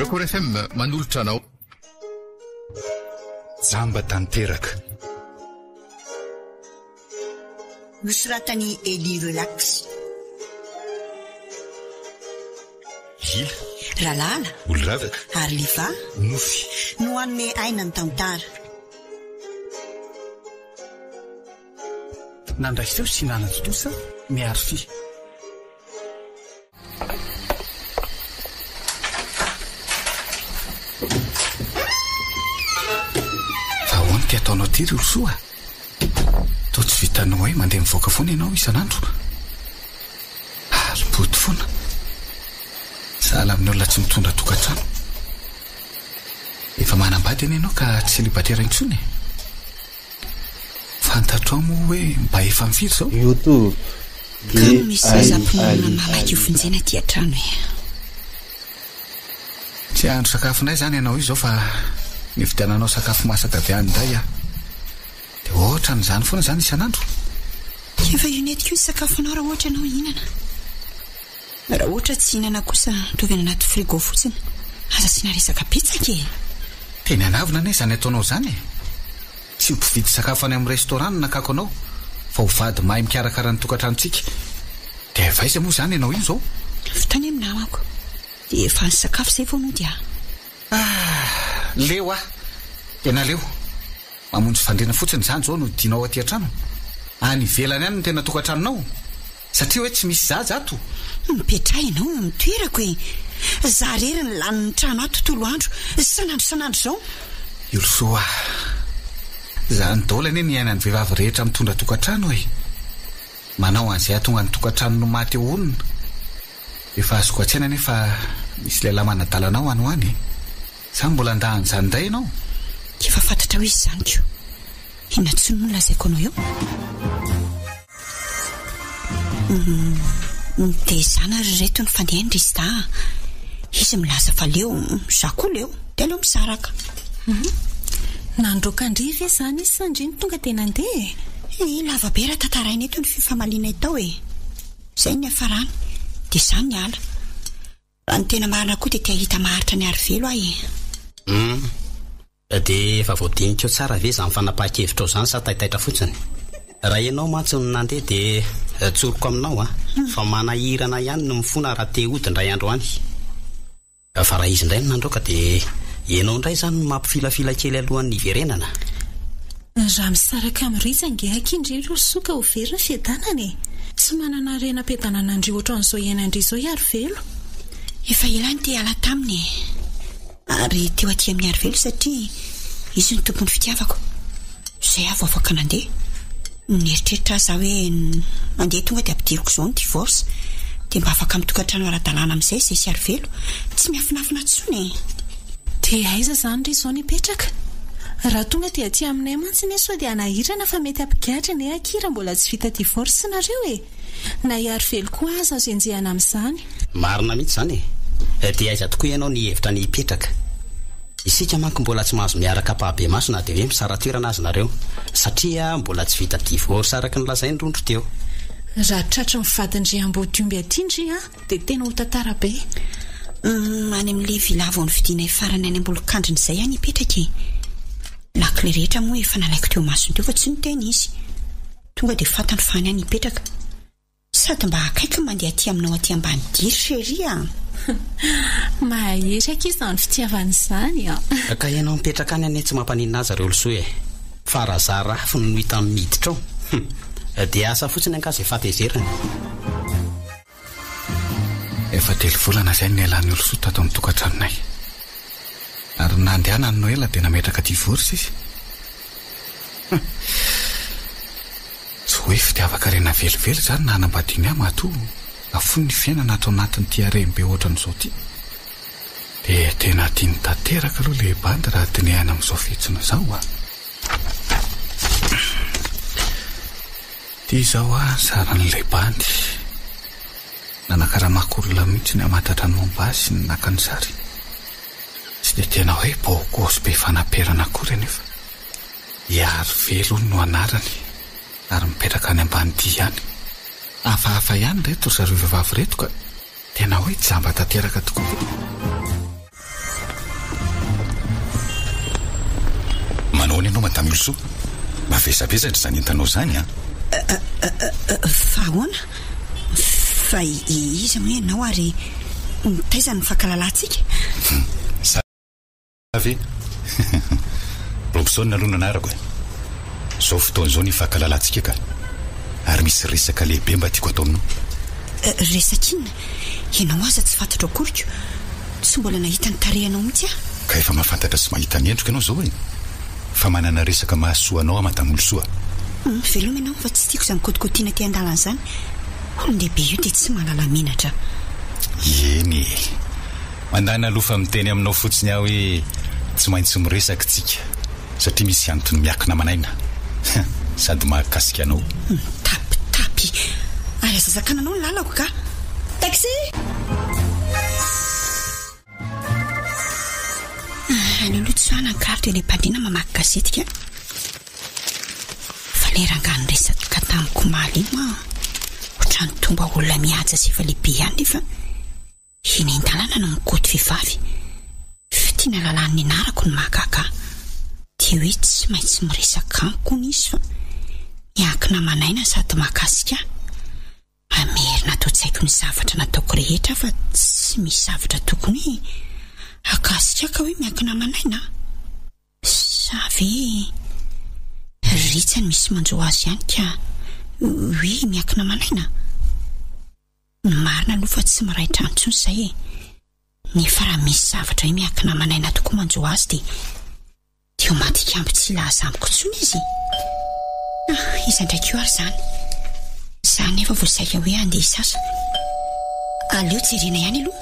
Record FM manolotra anao. Jamba tanteraka. Nosoratan'i Elie Relax. Hila. Ralala. Oloravaka. Ary Liva. Nofy. No hanome aina ny tantara. Nandray feo sy nanatontosa Miaro Fy. Fa ahoana ity ataonao ity ry Olosoa a? Toa tsy vitan'ny hoe mandeha mivoaka foana ianao isan'andro. Ary mipody foana. Sahala amin'ny olona tsy mitondra tokantrano. Efa manambady anie ianao ka tsy célibataire intsony e. Fantatrao moa hoe mba efa mifiry izao? Youtube Kamo misy zaza mpinono mamaky ho vonjena aty an-trano e. Tsy hahandro sakafonay izany ianao izao fa nividiananao sakafo masaka avy any indray aho. Dia ohatran'izany foana izany isan'andro? Efa io nentiko io ny sakafonao raha ohatra ianao hihinana. Raha ohatra tsy hihinana kosa ataovy any anaty frigo fotsiny. Aza asiana resaka betsaka e! Teny anavona anie izany ataonao izany e! Tsy ho mpividy sakafo any amin'ny restaurant no nakako anao fa ho vady mahay mikarakara ny tokantranontsika. Dia avy aiza moa izany ianao io izao? Avy tany amin'ny namako. Dia efa nisakafo izay vao nody aho. Ah! Leo aho. Tena leo. Mamonjy fandriana fotsiny izany izao no hodianao aty an-trano? Any ivelany any no tena tokantranonao? Satria hoe tsy misy zaza ato? Mipetraha ianao eo amin'ny toerako e! Za rery ny lanin'ny trano ato tontolo andro, isan'andro isan'andro izao. Irosoa ah! Izany daholo anie ny iainan'ny vehivavy rehetra mitondra tokantrano e! Manao an'izay hahatonga ny tokantranony ho maty eo honina. Efa azoko an-tsaina anie fa misy lehilahy manadala anao any ho any e! Sa mbola handà an'izany indray ianao? Efa fantatrao izy izany ko! Inona intsony moa no lazaiko anao eo? Dia izany ary ry reto ny fandehany ry Sda a! Izy milaza fa leo, izaho koa leo, dia aleo misaraka. Nandroaka an-dry ve izany izy sa ndry no tonga dia nandeha e? Ii, lava be raha tantaraina eto ny fifamalianay tao e! Izay no niafarany, dia izaho niala. Raha ny tena marina koa dia te hahita maharitra an'i Arivelo aho e! Hum. Dia efa voadinikao tsara ve izany fanapahan-kevitrao izany sa taitaitra fotsiny? Raha ianao mantsy no nandeha dia tsoriko aminao an, fa manahirana ihany ny mifona raha te hody indray andro any. Fa raha izy indray no nandroaka dia ianao indray izany no mampifilafila kely alohan'ny hiverenana. Raha misaraka amin'i Rija ange akia ndry ry Rosoa ka ho very ny fiadanana e! Tsy manana harena am-piadanana ndry ohatran'izao iainandry izao i Arivelo. Efa ela aho no te hiala taminy e! Ary teo aty amin'i Arivelo satria izy no tompon'ny fitiavako. Izay aho vao afaka nandeha. Nieritreritra aza aho hoe andeha tonga dia ampidiriko izao ny divorce dia mba afaka mitokantrano ara-dalàna amin'izay izay sy Arivelo. Tsy miafinafina intsony e! Dia aiza izany ry izao nipetraka? Raha tonga dia aty aminay mantsy anie sao dia hanahirana fa mety hampigadra anie akia raha mbola tsy vita divorce nareo e! Na i Arivelo koa aza azo enjehana amin'izany. Marina mihitsy izany e! Dia aiza tokoa ianao nihevitra ny hipetraka? Isika manko mbola tsy mahazo miaraka ampahabemaso na dia hoe misara-toerana aza nareo satria mbola tsy vita divorce araka ny lazain'i Rondro teo. Raha tratry ny vadin-dry Ambodiomby aty ndry an! Dia tena ho tantara be. Humm, any amin'ilay villa vao novidianay farany any Ambolokandrina izay aho nipetraka e. Lakile rehetra moa efa nalaiko teo imasony teo fa tsy niteny izy. Tonga dia fantany fa any aho nipetraka. Sady mba akaiky ny mandeha aty aminao aty Ambanidia ry chérie a! Mahery akia izany fitiavana izany a! Ka ianao mipetraka any anie tsy mampaninona azy ry Olosoa e! Fa raha zara afo no hita miditra ao, hum! Dia asa fotsiny angaha izay fahatezerany. Efa telo volana izay no nialan'i Olosoa tato amin'ny tokantranonay. Ary nandehanany no ela dia nametraka divorce izy. Hum. Tsy hoe fitiavan-karena velively izany na hanambadiany ahy matoa afoiny ny fiainana ato anatin'ity harem-be ohatran'izao ity. Dia tena adino tanteraka aloha ilay bandy raha dinihana amin'izao fihetsiny izao a! Ity izao a, sarin'ilay bandy. Nanakaramako olona mihitsy ny hamantatra ny momba azy sy ny naka ny sary. Tsy dia tena hoe beau gosse be fanaperana akory anefa. I Arivelo hono no anarany ary mipetraka any Ambanidia ihany. Hafahafa ihany ireto ry zareo vehivavy ireto ka. Tena hoe jamba tanteraka tokoa ve? Manao ahoana ianao Madame Olosoa? Mavesabesatra izany entanao izany an! Fa ahoana? Fa iza moa ianao ary taiza no nifankahalalantsika? Za ve? Robson aloha no anarako e! Izao fotoana izao no ifankahalalantsika ka! Ary misy resaka lehibe mba tiako atao aminao. Resaka inona? Ianao aza tsy fantatro akory ko! Tsy mbola nahita ny tarehinao mihitsy aho. Ka efa mahafantatra sy mahita ny endriko ianao izao e! Fa manana resaka mahasoa anao aho Madame Olosoa. Hum, veloma ianao fa tsy tiako izany kotikotiana aty an-dalana izany. Olon-dehibe io dia tsy mahalala menatra. Eny e! Mandana aloha fa miteny aminao fotsiny aho hoe tsy maintsy miresaka tsika satria misy antony miakina aman'aina sady mahakasika anao. Mitapitapy ary aza sakananao ny lalako ka! Taxi! Aleo aloha tsy hoanina ny carte eny am-pandriana mamaky gazety ka! Fa le rangahy niresaka tamiko omaly iny moa ohatran'ny tonga olona mihaja sy efa lehibe ihany nefa Eny an-dalana no mikoty vehivavy. Fitia nalalany ny anarako no mahagaga ahy. Dia hoe tsy maintsy miresaka amiko hono izy fa miankina aman'aina sady mahakasika ahy. Hamerina ato an-tsaiko ny zavatra nataoko rehetra aho fa tsy misy zavatra tokony hoe hahakasika ahy ka hoe miankina aman'aina. Sa ve ritsany misy manjo azy ihany ka hoe miankina aman'aina? Ny marina aloha fa tsy miray trano intsony izay e! Nefa raha misy zavatra hoe miankina aman'aina tokoa manjo azy dia dia ho maty hikambo tsy hilaza amiko intsony izy e! Ah, iza indray koa ary izany? Izaho nefa vao saika hoe handeha hisasa. Aleo jerena ihany aloha.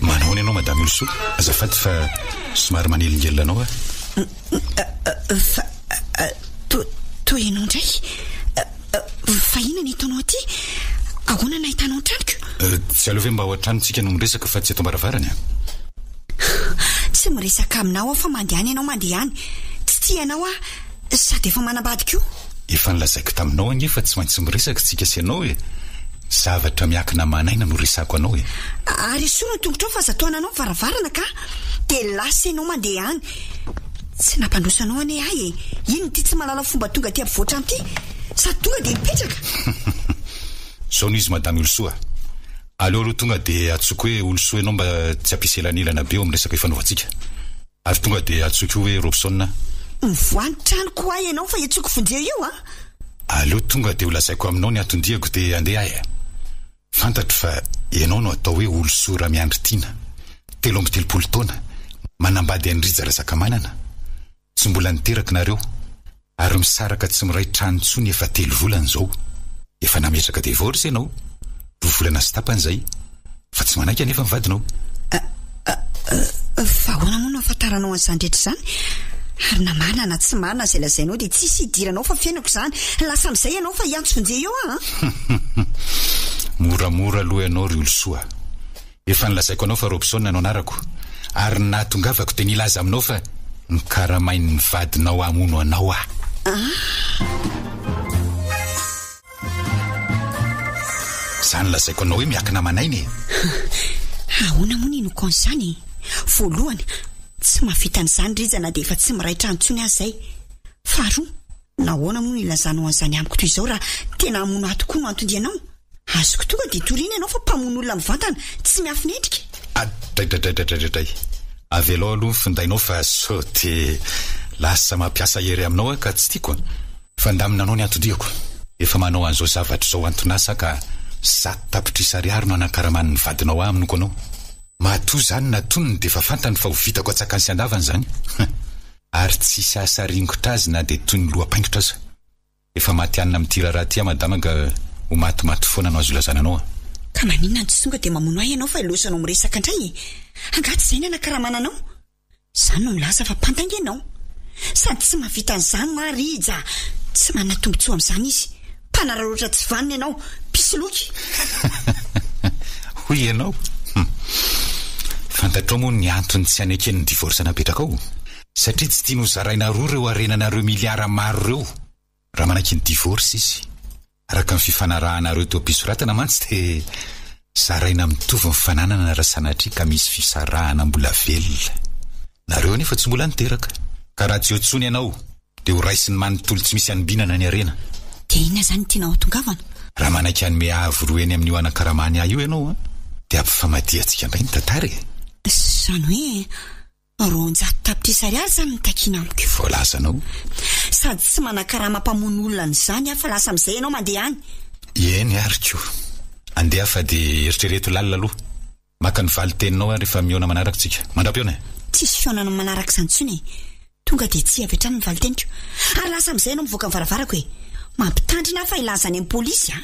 Manahoana ianao Madame Olosoa? Azafady fa somary manelingelina anao aho. Fa toa toa ianao indray? Fa inona ny ataonao aty? Ahoana no nahitanao ny tranoko? Tsy aleo ve mba ao an-trano tsika no miresaka fa tsy eto am-baravarana e? Tsy miresaka aminao aho fa mandehana ianao mandehana. Tsy tia anao aho sady efa manambady koa. Efa nolazaiko taminao ange fa tsy maintsy miresaka tsika sy ianao e! Zavatra miankina aman'aina no resako anao e! Ary esory ny tongotrao fa aza tohananao ny varavarana ka! Dia lasa ianao mandeha any! Tsy nampandroso anao anie ahy e! Inona ity tsy mahalala fomba tonga aty ampovoan-trano ity? Sady tonga dia mipetraka! Zao no izy Madame Olosoa a! Aleo aloha tonga dia antsoiko hoe Olosoa ianao mba tsy hampisy elanelana be eo amin'ny resaka ifanaovantsika. Ary tonga dia antsoiko hoe Robson a! Mivoaha ny tranoko ho ahy ianao fa iantsoiko vonjeo io a! Aleo tonga dia ho lazaiko aminao ny anton-diako dia andeha aho e! Fantatro fa ianao no atao hoe Olosoa Ramiandry Tiana, 33 taona, manambady an'i Rija Razakamanana. Tsy mbola niteraka nareo ary misaraka tsy miray trano intsony efa telo volana izao. Efa nametraka divorce ianao, roa volana sy tapany izay, fa tsy manaiky anefa ny vadinao. Fa ahoana moa no ahafantaranao an'izany rehetra izany? Ary na marina na tsy marina izay lazainao dia tsisy idiranao fa fiainako izany. Lasa amin'izay ianao fa hiantso vonjeo eo aho an! Moramora aloha ianao ry Olosoa. Efa nolazaiko anao fa Robson no anarako, ary ny nahatongavako dia nilaza aminao fa nokaramain'ny vadinao hamono anao aho. Izany lazaiko anao hoe miankina aman'aina e! Ahoana moa ny inoako an'izany e? Voalohany, tsy mahavita an'izany Rija na dia efa tsy miray trano intsony aza izay. Faharoa, nahoana moa no ilazanao an'izany amiko toy izao raha tena hamono ahy tokoa no anton-dianao? Azoko tonga dia toriana ianao fa mpamono olona mivantana, tsy miafina endrika. Adraidraidraidraidray. Avelao aloha ny findainao fa sao dia lasa mampiasa hery aminao aho ka tsy tiako a. Fa ndamina anao ny anton-diako. Efa manao an'izao zavatra izao anton'asa aho ka zato tapitrisa ariary no anakaraman'ny vadinao ahy hamonoako anao. Matoa izany natoniny dia efa fantany fa ho vitako an-tsakany sy an-davany izany. Ary tsy hisy hahasaringotra azy na dia toy ny loha-paingotra aza. Efa maty hanina amin'ity raharaha ity aho madama ka ho matimaty foana no azo ilazana anao a! Ka maninona no tsy tonga dia mamono ahy ianao fa ilaozanao miresaka indray e! Angaha tsy izay ny anakaramanana anao? Izany no milaza fa mpandainga ianao. Sady tsy mahavita an'izany hoa Rija! Tsy manana tombontsoa amin'izany izy. Mpanararaotra tsy vanona ianao, mpisoloky! Hoy ianao? Hum. Fantatrao moa ny antony tsy anekeny ny divorce napetrakao? Satria tsy tiany ho zaraina roa ireo harenanareo miliara maro ireo raha manaiky ny divorce izy. Araka ny fifanarahanareo teo am-pisoratana mantsy dia Zaraina mitovy ny fananana raha sanatria ka misy fisarahana mbola velona. Nareo anefa tsy mbola niteraka. Ka raha tsy eo intsony ianao dia ho raisiny manontolo tsy misy anombinana ny harena. Dia inona izany no tianao hatongavana? Raha manaiky hanome avo roa heny amin'io anakaramany ahy io ianao an, dia ampifamadihana-tsika indray ny tantara e! Izany hoe 200 tapitrisa ariary izany no takiana amiko. Voalazanao. Sady tsy manan-karama mpamono olona an'izany aho fa lasa amin'izay ianao mandeha any. Eny ary ko. Andeha fa dia eritrereto lalina aloha. Maka ny valin-teninao aho rehefa mihaona manaraka tsika. Mandra-pihaona e! Tsisy fihaonana manaraka izany intsony e! Tonga dia tsia avy hatrany ny valin-teniko. Ary lasa amin'izay ianao mivoaka ny varavarako e! Mampitandrina aho fa hilaza any amin'ny polisy a!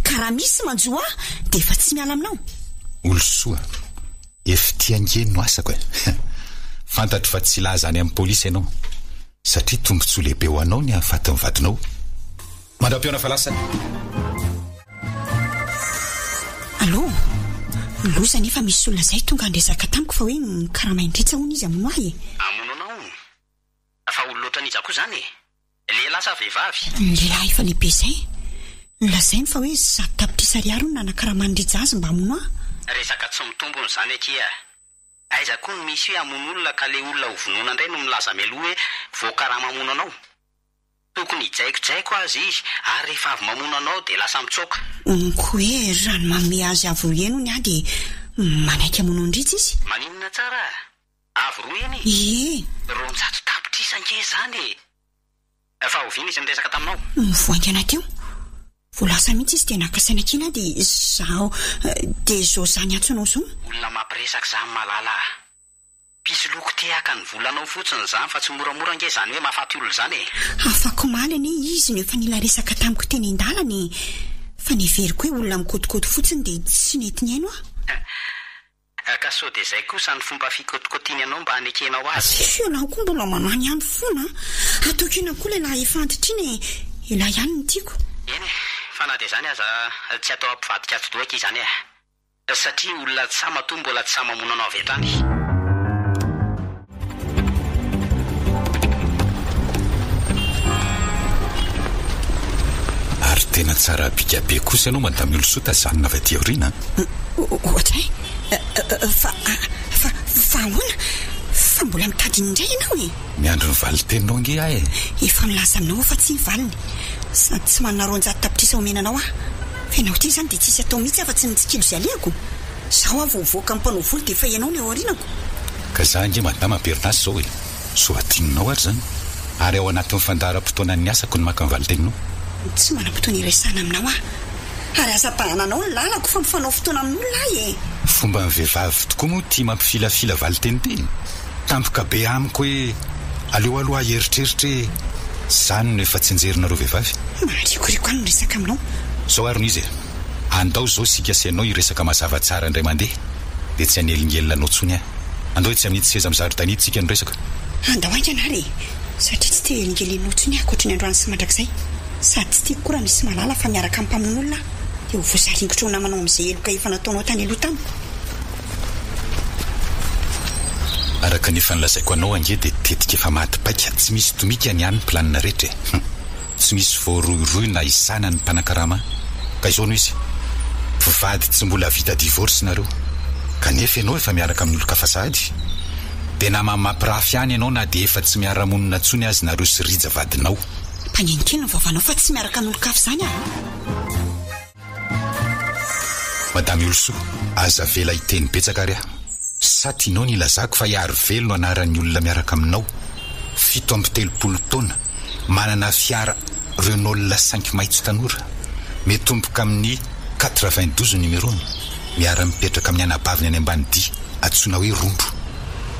Ka raha misy manjo ahy dia efa tsy miala aminao. Olosoa, Ef ty ange no asako e! Fantatro fa tsy hilaza any amin'ny polisy ianao, satria tombontsoa lehibe ho anao ny hahafaty ny vadinao. Mandra-pihaona fa lasa. Allô? Loza anefa misy olona izay tonga niresaka tamiko fa hoe nokaramain'i Rija hono izy hamono ahy e! Hamono anao hono? Fa olona ohatran'iza koa izany e? Lehilahy sa vehivavy? Lehilahy efa lehibe izay. Nolazainy fa hoe 100 tapitrisa ariary hono nanakaraman'i Rija azy mba hamono ahy. Resaka tsy mitombona izany akia. Aiza koa no misy hoe hamono olona ka le olona ho vonoina indray no milaza mialoha hoe voakarama hamono anao? Tokony hijaikojaiko aza izy ary rehefa avy mamono anao dia lasa mitsoaka. Honko hoe raha ny manome azy avo roa heny hono aho dia manaiky hamono an'i Rija izy. Maninona tsara? Avo roa heny e! Ie! 200 tapitrisa ange izany e! Fa oviana izy niresaka taminao? Vao haingana teo. Vao lasa mihitsy izy dia naka saina kely aho dia izaho dia izao izaho niantso anao izao. Olona mampiresaka izany Malala a! Mpisoloky te haka ny volanao fotsiny izany fa tsy moramora ange izany hoe mahafaty olona izany e! Afak'omaly anie izy no efa nila resaka tamiko teny an-dalana e! Fa neveriko hoe olona mikôtikôty fotsiny dia tsy nety nihaino aho. Ka sao dia izay kosa ny fomba fikôtikôtiany anao mba hanekenao azy? Ianao koa mbola manany ihany foana an! Ataoko inona koa ilay lahy efa antitra iny e! Elah ihany no tiako. Eny e, fa na dia izany aza tsy atao hampivadika atidoha akia izany e! Satria olona tsy sahy matoa mbola tsy sahy mamono anao avy hatrany. Ary tena tsara bika be kosa ianao Madame Olosoa tazanina avy aty aoriana an! Ohatray? Fa, fa, fa ahoana? Fa mbola mitady iny indray ianao e? Miandry ny valin-teninao ange aho e! Efa nilaza aminao aho fa tsia ny valiny. Sady tsy manana 200 tapitrisa omena anao aho. Fa ianao ity izany dia tsisy atao mihitsy afa-tsy ny mitsikilo izay alehako. Izaho aho vao mivoaka ny mpanao volo dia efa ianao no eo aorianako. Ka za ange madama am-perinasa izao e! Soa adinonao ary izany. Ary ao anatin'ny fandaharam-potoanan'ny asako ny maka ny valin-teninao. Tsy manam-potoana hiresahana aminao aho. Ary aza abahananao ny lalako fa mifanao fotoana amin'olona aho e! Fomban'ny vehivavy tokoa moa ity mampifilafila valin-teny ity e! Tampoka be amiko hoe aleo aloha hieritreritra e! Zany no efa tsinjerinareo vehivavy. Maharikoriko ahy ny miresaka aminao. Zao ary no izy e! Andao zao isika sy ianao hiresaka mazava tsara indray mandeha dia tsy hanelingelina anao tsony aho. Andao etsy amin'itsy seza amin'ny zaridaina itsy isika no resaka. Andao haingana ary e! Satria tsy te helingelenina intsony aho ankoatry ny androany sy mandrakizay. Sady tsy tiako koa raha misy mahalala fa miaraka amin'ny mpamono olona aho dia ho voasaringotra ho namanao amin'izay heloka efa nataonao tany aloha tamiko. Araka ny efa nolazaiko anao ange dia tetika efa maty paika tsy misy tomika ny ahy ny planina rehetra e! Hum! Tsy misy voarohirohy na isana ny mpanakarama ka izao no izy, mpivady tsy mbola vita divorce nareo kanefa ianao efa miaraka amin'ny olon-kafa sahady, dia namany mampirafy ihany ianao na dia efa tsy miara-monina intsony azy nareo sy Rija vadinao. Mpaneno kely ny vavanao fa tsy miaraka amin'olon-kafa izany aho. Madame Olosoa, aza avela hiteny betsaka ary aho. Sa tianao ny hilazako fa i Arivelo no anaran'ny olona miaraka aminao? 37 taona, manana fiara Renault cinq maitso tanora, mitomboka amin'ny 92 ny numéro-ny, miara-mipetraka amin'ny anabaviny any Ambanidia, antsoina hoe Rondro.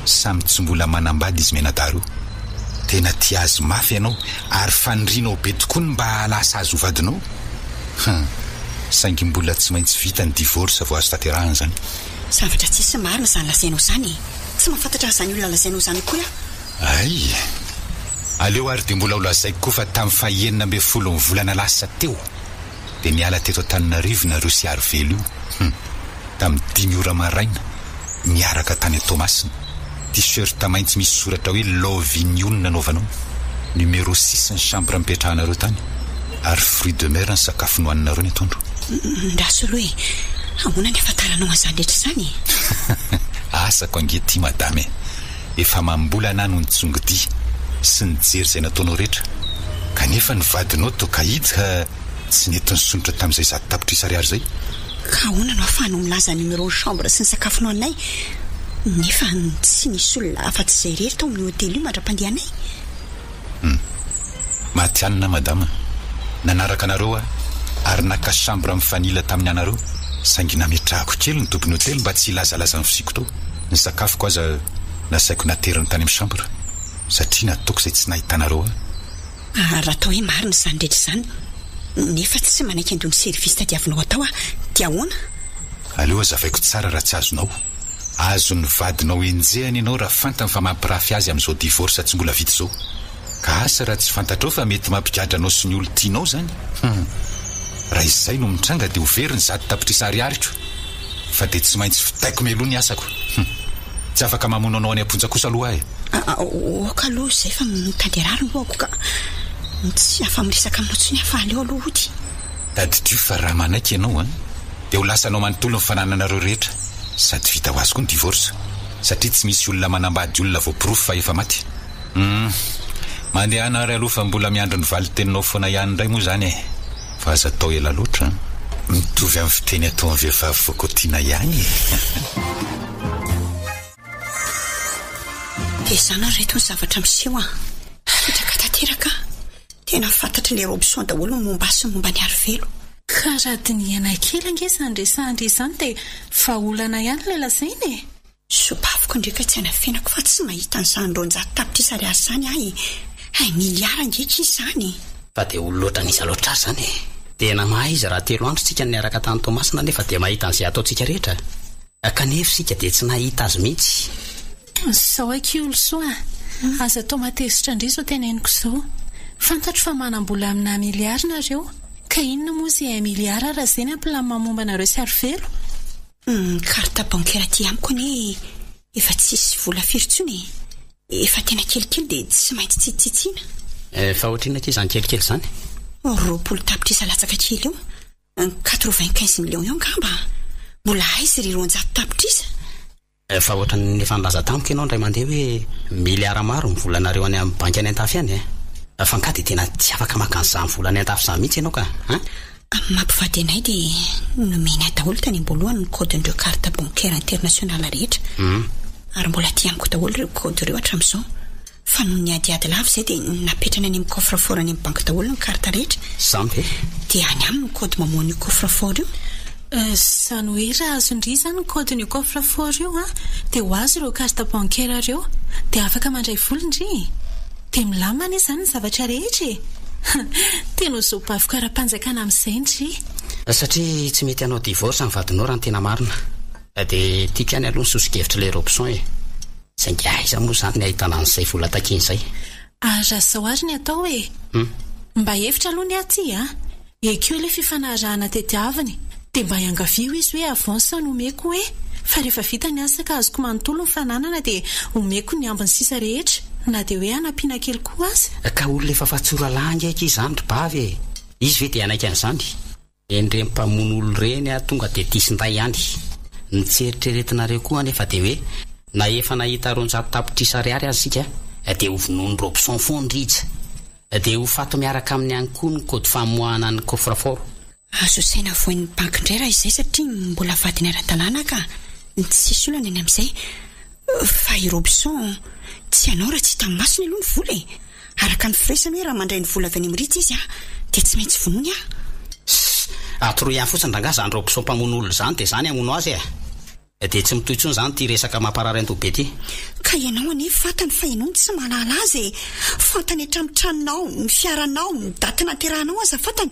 Samy tsy mbola manambady izy mianadahy ireo. Tena tia azy mafy ianao ary fanirianao be tokoa ny mba hahalasa azy ho vadinao. Hum. Saingy mbola tsy maintsy vita ny divorce vao azo tanterahana izany. Zavatra tsisy marina izany lazainao izany e! Tsy mahafantatra an'izany olona lazainao izany akory aho. Hay! Aleo ary dia mbola ho lazaiko koa fa tamin'ny faha 16 ny volana lasa teo dia niala teto Antananarivo nareo sy Arivelo io. Hum. Tamin'ny dimy ora maraina, niaraka tany Toamasina. T-shirt mainty misy soratra hoe Love in you no nanaovanao. Numéro six ny chambre nipetrahanareo tany. Ary fruits de mer ny sakafo nohaninareo ny atoandro. Ndraso aloha e! Ahoana ny ahafantaranao an'izany rehetra izany e? Asako ange ity madama e! Efa amam-bolana aho no nitsongodia sy nijery izay nataonao rehetra. Kanefa ny vadinao toa kahidy ka tsy nety nisondrotra tamin'izay 100 tapitrisa ariary izay. Ka ahoana no ahafahanao milaza ny numéro chambre sy ny sakafonao anay nefa tsy nisy olona afa-tsy izay irery tao amin'io hotely io mandra-pandehanay? Hum. Matihanina madama. Nanaraka anareo aho ary naka chambre mifanila tamin'ny anareo saingy nametrahako kely ny tompon'ny hotely mba tsy hilazalaza ny fisiako tao. Ny sakafoko aza nasaiko nateriny tany amin'ny chambre satria nataoko izay tsy nahitanareo ahy. Raha atao hoe marina izany rehetra izany nefa tsy manaiky handoa ny service tadiavinao atao aho dia ahoana? Aleo hazavaiko tsara raha tsy azonao. Azon'ny vadinao enjehana ianao raha fantany fa mampirafy azy amin'izao divorce tsy mbola vita izao. Ka asa raha tsy fantatrao fa mety mampigadra anao sy ny olon-tianao izany. Hum. Raha izay no mitranga dia ho very ny 100 tapitrisa ariariko. Fa dia tsy maintsy vitaiko mialoha ny asako. Hum. Tsy afaka mamono anao any am-ponja kosa aloha aho e. Ok aloha izay fa mitady harary ny lohako ka. Tsy afa-miresaka aminao intsony aho fa aleo aloha hody. Tadidio fa raha manaiky ianao an. Dia ho lasanao manontolo ny fanananareo rehetra sady vita ho azy koa ny divorce satria tsy misy olona manambady olona voaporofo fa efa maty. Humm. Mandehana ary aloha fa mbola miandry ny valin-teninao foana ihany indray moa izany e. Fa aza atao ela loatra an. Mitovy amin'ny fiteny ataon'ny vehivavy voakotiana ihany e. Dia izany ary reto ny zavatra miseho an. Ketraka tanteraka aho. Tena fantatry ilay Robson daholo ny momba ahy sy ny momba an'i Arivelo. Ka raha dinihana kely ange izany resahan-dry izany dia vahaolana ihany ilay lazaina e! Sopafiko ndry ka tsy anafenako fa tsy mahita an'izany 200 tapitrisa ariary izany aho e! Un milliard ange akia izany e! Fa dia olona ohatran'iza loatra ary izany e! Tena mahay izy raha telo andro tsika no niaraka tany Toamasina nefa dia mahita an'izay ataontsika rehetra. Kanefa isika dia tsy nahita azy mihitsy. Zao akia Olosoa a! Aza atao mahatezitra ndry izao teneniko izao. Fantatro fa manam-bola amina milliard nareo, ka inona moa izay un milliard raha izay ny hampilamina momba anareo sy Arivelo? Ny carte bancaire aty amiko anie efa tsisy vola firy intsony e! Efa tena kelikely dia tsy maintsy tsitsitsiana. Fa ohatrinona akia izany kelikely izany? 20 tapitrisa latsaka kely eo. 95 millions eo angamba? Mbola aiza ry 200 tapitrisa? Fa ohatran'ny efa nilaza tamiko ianao indray mandeha hoe miliara maro ny volanareo any amin'ny banky any an-tafy any e! Fa angaha dia tena tsy afaka maka an'izany vola any an-tafy izany mihitsy ianao ka an? Amin'ny maha mpivady anay dia nomeny ahy daholo tany am-boalohany ny code-n'ireo carte bancaire internationale rehetra. Ary mbola aty amiko daholo ireo code ireo hatramin'izao. Fa noho ny adiady lava izay dia napetrany any amin'ny coffre fort any amin'ny banky daholo ny carte rehetra. Izany ve? Dia any aminy ny code mamoha an'io coffre fort io. Izany hoe raha azon-dry izany ny code-n'io coffre fort io an, dia ho azo ireo carte bancaire ireo, dia afaka mandray vola ndry e! Dia milamina anie izany ny zavatra rehetra e! Tena ho zobaviko ara-panjakana amin'izay ndry. Satria tsy mety hanao divorce ny vadinao raha ny tena marina. Dia tiako ihany aloha ny soso-kevitr'ilay Robson e! Saingy aiza moa izany ny ahitana an'izay vola takiany izay? Ary raha izao ary ny atao e! Mba hevitra aloha ny ahy ity a! Ekeo ilay fifanarahana tediaviny, dia mba iangavio izy hoe avance no omeko hoe, fa rehefa vita ny asa ka azoko manontolo ny fananana dia omeko ny ambiny sisa rehetra, na dia hoe hanampiana kely koa aza. Ka olona efa fatsora lahy ange akia izany ry bavy e! Izy ve dia hanaiky an'izany? Ireny mpamono olona ireny a tonga dia disin-day ihany. Ny tsy eritreretinareo koa anefa dia hoe na efa nahita 200 tapitrisa ariary aza isika dia ho vonoin'i Robson foana Rija. Dia ho faty miaraka aminy ihany koa ny code famoahana ny coffre fort. Azo asaina voin'ny banky indray raha izay satria mbola vadiny ara-dalàna ka. Tsisy olana ny amin'izay. Fa i Robson tsy hanao raha tsy hitan'ny masony aloha ny vola e! Araka ny firesany hoe raha mandray ny vola avy any amin'ny Rija izy dia tsy maintsy vonoiny aho. Ssss! Atoroy ihany fotsiny rangahy izany Robson mpamono olona izany dia izaho ny hamono azy e! Dia tsy mitohy intsony izany ity resaka mamparary andoha be ity. Ka ianao anie fantany fa ianao no tsy mahalala azy e! Fantany hatramin'ny tranonao, ny fiaranao, ny daty nahaterahanao aza fantany.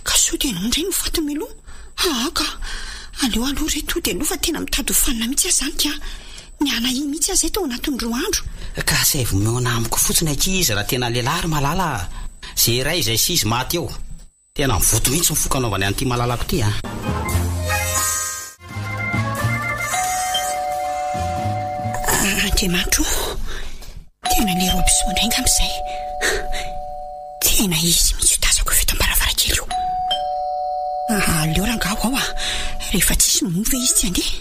Ka sao dia ianao indray no fatiny mialoha? Aa ka! Aleo aloha re tody aloha fa tena mitady ho fanina mihitsy aho izany ka! Niala iny mihitsy aho izay tao anatin'ny roa andro. Ka asaivo mihaona amiko fotsiny akia izy raha tena lehilahy ry Malala a! Ze iray izay sy izy maty eo. Tena mivoto mihitsy ny foko anaovany an'ity malalako ity a! Andriamanitra o! Tena le Robson indray angamba izay. Tena izy mihitsy io tazako avy eto am-baravarankely io. Aleo rangaha ho ao a! Rehefa tsisy moa ve izy tsy handeha?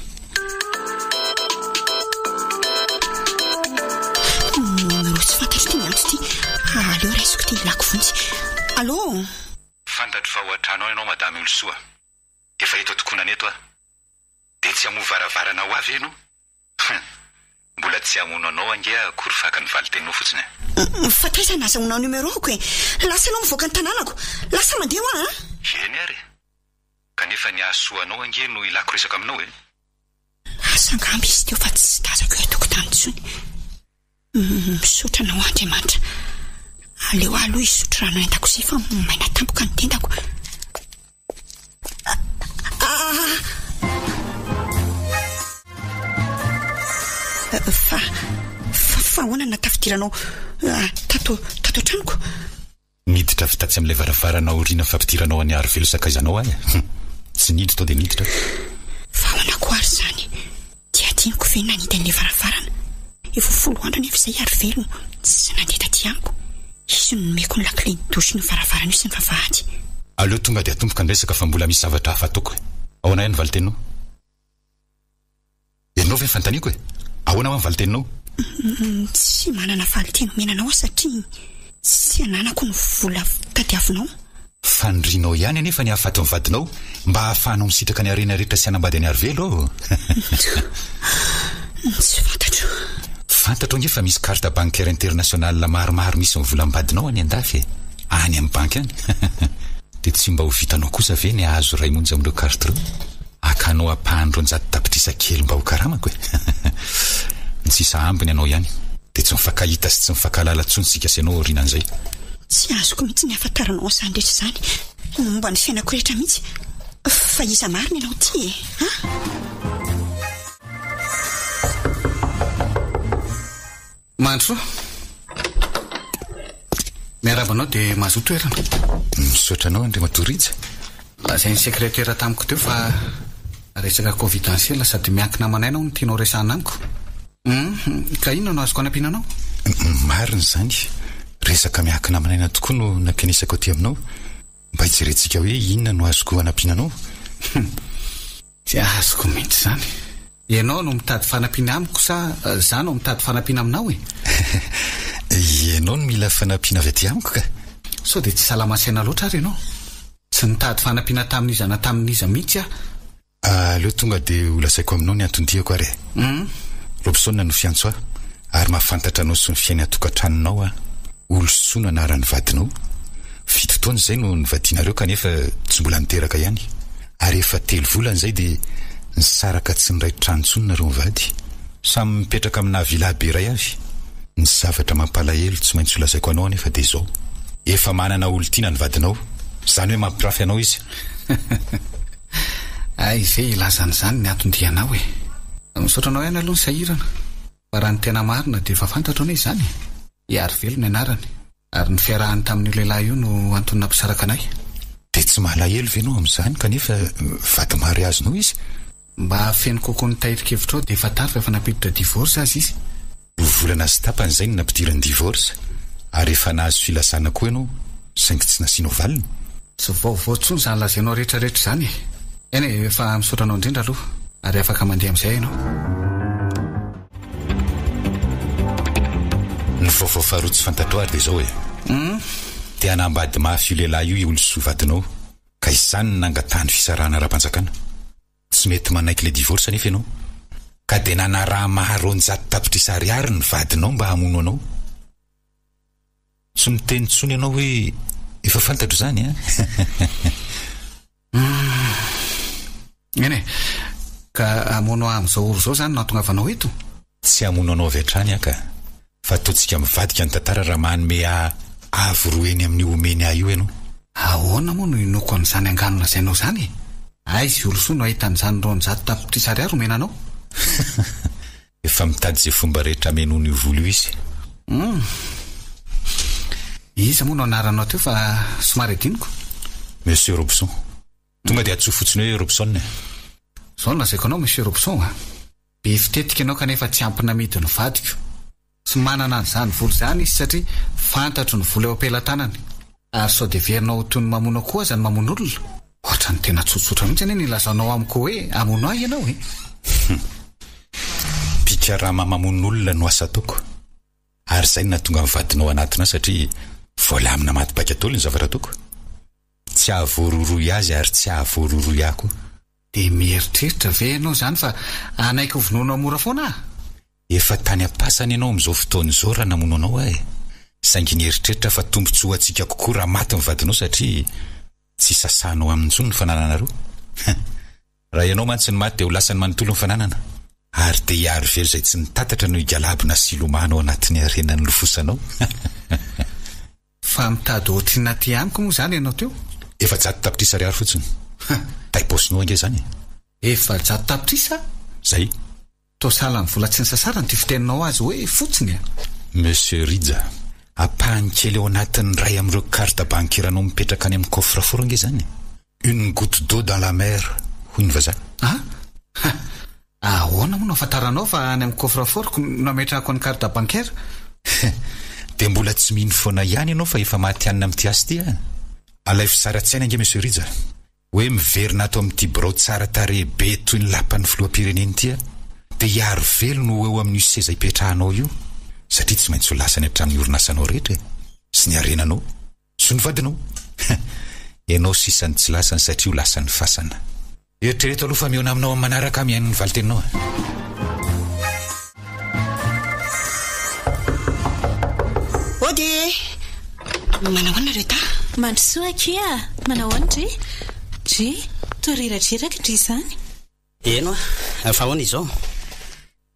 Numéro tsy fantatro ity miantso ity. Aleo raisiko ity ilako vonjy. Allô? Fantatro fa ao an-trano ao ianao Madame Olosoa. Efa eto an-tokonana eto aho. Dia tsy hamoha varavarana ho ahy ve ianao? Hum. Mbola tsy hamono anao ange aho akory fa haka ny valin-teninao fotsiny e. Fa taiza nazahoanao numéro-ko e? Lasa ianao mivoaka ny tanànako. Lasa mandeha hoa an! Eny ary e. Kanefa ny hahasoa anao ange no ilako resaka aminao e. Lasa angamba izy teo fa tsy tazako eo an-tokotany intsony. Misaotra anao Andriamanitra. Aleo aho aloha hisotro rano any an-dakozia fa maina tampoka ny tendako. Fa, fa, fa ahoana no nahatafidiranao tato, tato an-tranoko? Niditra avy tatsy amin'ilay varavarana aoriana fampidiranao an'i Arivelo sakaizanao ahy e! Tsy niditra tao dia niditra aho. Fa ahoana koa ary izany? Dia adinoko ve ny nanidy an'ilay varavarana? Efa ho folo andro anefa izay i Arivelo tsy nandeha taty amiko. Izy no nomeko ny lakilen'ny douche ny varavarana io sy ny vavahady. Aleo tonga dia atomboka ny resaka fa mbola misy zavatra hafa ataoko e! Ahoana ihany ny valin-teninao? Ianao ve fanontaniako e? Ahoana hoa ny valin-teninao? Tsy manana valin-teny omena anao aho satria tsy ananako ny vola tadiavinao. Fanirianao ihany anefa ny hahafaty ny vadinao mba hahafahanao misitraka ny harena rehetra sy hanambady an'i Arivelo ô! Tsy fantatro. Fantatro ange fa misy carte bancaire internationale maromaro misy ny volam-badinao any an-dafy e! Any amin'ny banky any. Dia tsy mba ho vitanao kosa ve ny hahazo iray monja amin'ireo carte ireo? Hakanao ampahany 200 tapitrisa kely mba ho karamako e! Ny sisa ambiny anao ihany. Dia tsy mifankahita sy tsy mifankahalala intsony isika sy ianao aorianan'izay. Tsy azoko mihitsy ny hahafantaranao an'izany rehetra izany. Ny momba ny fiainako rehetra mihitsy. Fa iza marina ianao ity e? An? Mandrosoa. Miarahaba anao dia mahazoa toerana. Misaotra anao Andriamatoa Rija. Lazain'ny sekretera tamiko teo fa resaka confidentiel sady miankina aman'aina hono tianao resahana amiko. Hum, ka inona no azoko anampiana anao? Marina izany. Resaka miankina aman'aina tokoa no nankenesako aty aminao. Mba hijerentsika hoe inona no azoko anampiana anao. Hum. Tsy azoko mihitsy izany. Ianao no mitady fanampiana amiko sa za no mitady fanampiana aminao e? Ianao no mila fanampiana avy aty amiko ka. Sao dia tsy salama saina loatra ary ianao? Tsy nitady fanampiana tamin'iza na tamin'iza mihitsy aho. Aleo tonga dia ho lazaiko aminao ny anton-diako ary e. Robson no fiantso ahy ary mahafantatra anao sy ny fiainan-tokantranonao aho. Olosoa no anaran'ny vadinao. Fito taona izay no nivadianareo kanefa tsy mbola niteraka ihany. Ary efa telo volana izay dia nisaraka tsy niray trano intsony nareo mivady. Samy mipetraka aminà villa be iray avy. Ny zavatra mampalahelo tsy maintsy holazaiko anao anefa dia izao. Efa manana olon-tiana ny vadinao. Izany hoe mampirafy anao izy. Hay ve hilaza an'izany ny anton-dianao e? Misaotra anao ihany aloha nisahirana. Fa raha ny tena marina dia efa fantatro anie izany e! I Arivelo ny anarany, ary ny fiarahany tamin'io lehilahy io no antony nampisaraka anay. Dia tsy malahelo ve ianao amin'izany kanefa vady mariazinao izy? Mba hahafeno kokoa ny tahirin-kevitrao dia fantaro fa efa nampiditra divorce aza izy. Roa volana sy tapany izay no nampidirany divorce, ary efa nahazo filazana koa ianao saingy tsy nasianao valiny. Tsy vaovao intsony izany lazainao rehetra rehetra izany e! Eny e, efa misaotra anao indrindra aloha, ary afaka mandeha amin'izay ianao. Ny vaovao faharoa tsy fantatrao ary dia izao e! Te hanambady mafy io lehilahy io i Olosoa vadinao, ka izany no nangatahany fisarahana ara-panjakana. Tsy mety manaiky ilay divorce anefa ianao, ka dia nanaraha-maha 200 tapitrisa ariary ny vadinao mba hamono anao. Tsy miteny intsony ianao hoe efa fantatro izany an! Eny e! Ka hamono ahy amin'izao ora izao izany no hahatongavanao eto? Tsy hamono anao avy hatrany aho ka! Fa ataontsika mivadika ny tantara raha manome ahy avo roa heny amin'io omeny ahy io ianao. Ahoana moa no hinoako an'izany angano lazainao izany e? Aiza i Olosoa no hahita an'izany 200 tapitrisa ariary omena anao? Efa mitady izay fomba rehetra hamenoana io vola io izy. Hum. Iza moa no anaranao teo fa somary adinoko? Monsieur Robson. Tonga dia antsoy fotsiny hoe Robson e. Izao no lazaiko anao Monsieur Robson a. Be fitetika ianao kanefa tsy ampy namidy ny vadiko. Tsy manana an'izany vola izany izy satria fantatro ny vola eo am-pelatanany. Ary sao dia heverinao ho toy ny mamono akoho aza ny mamono olona? Ohatran'ny. tena tsotsotra mihitsy anie ny ilazanao amiko hoe hamono ahy ianao e! Hum. Mpikarama mamono olona no asa ataoko. Ary izay no nahatonga ny vadinao hanatona ahy satria voalamina maty paika daholo ny zavatra ataoko. Tsy hahavoarohirohy azy ary tsy hahavoarohirohy ahy koa. Dia mieritreritra ve ianao izany fa hanaiky ho vonoinao mora foana aho? Efa tany am-pasana ianao amin'izao fotoana izao raha namono anao aho e! Saingy nieritreritra fa tombontsoa ho antsika kokoa raha maty ny vadinao satria tsy sasanao aminy intsony ny fanananareo. Hein! Raha ianao mantsy no maty dia ho lasany manontolo ny fananana. Ary dia i Arivelo izay tsy nitatatra no higalabona sy hilomano ao anatin'ny harena nilofosanao. Fa mitady ohatr'inona aty amiko moa izany ianao teo? 400 tapitrisa ariary fotsiny. Hein! Tay-paosinao ange izany e! 400 tapitrisa? Zay. Toa sahala ny vola tsy nisasarana ity fiteninao azy hoe fotsiny a! Monsieur Rija, ampahany kely ao anatin'ny iray amin'ireo carte bancaire-nao mipetraka any amin'ny coffre fort ange izany e! Une goutte d'eau dans la mer, hoy ny vazaha. An? Ha! Ahoana moa no ahafantaranao fa any amin'ny coffre fort-ko no ametrahako ny carte bancaire? Dia mbola tsy mino foana ihany ianao fa efa matihanina amin'ity asa ity an! Alaivo sary an-tsaina ange Monsieur Rija. Hoe miverina ato amin'ity birao tsara tarehy be toy ny lapan'ny filoham-pirenena ity aho, dia i Arivelo no ho eo amin'io seza ipetrahanao io, satria tsy maintsy ho lasany hatramin'ny orinasanao rehetra e! Sy ny harenanao. Sy ny vadinao. Ianao sisa no tsy lasany satria ho lasan'ny fasana. Eritrereto aloha fa mihaona aminao amin'ny manaraka aho mihaino ny valin-teninao e! Ody e! Manao ahoana Rita? Mandrosoa akia a! Manao ahoana ndry? Ndry, toa reradreraka ndry izany. Eny hoa, fa ahoana izao?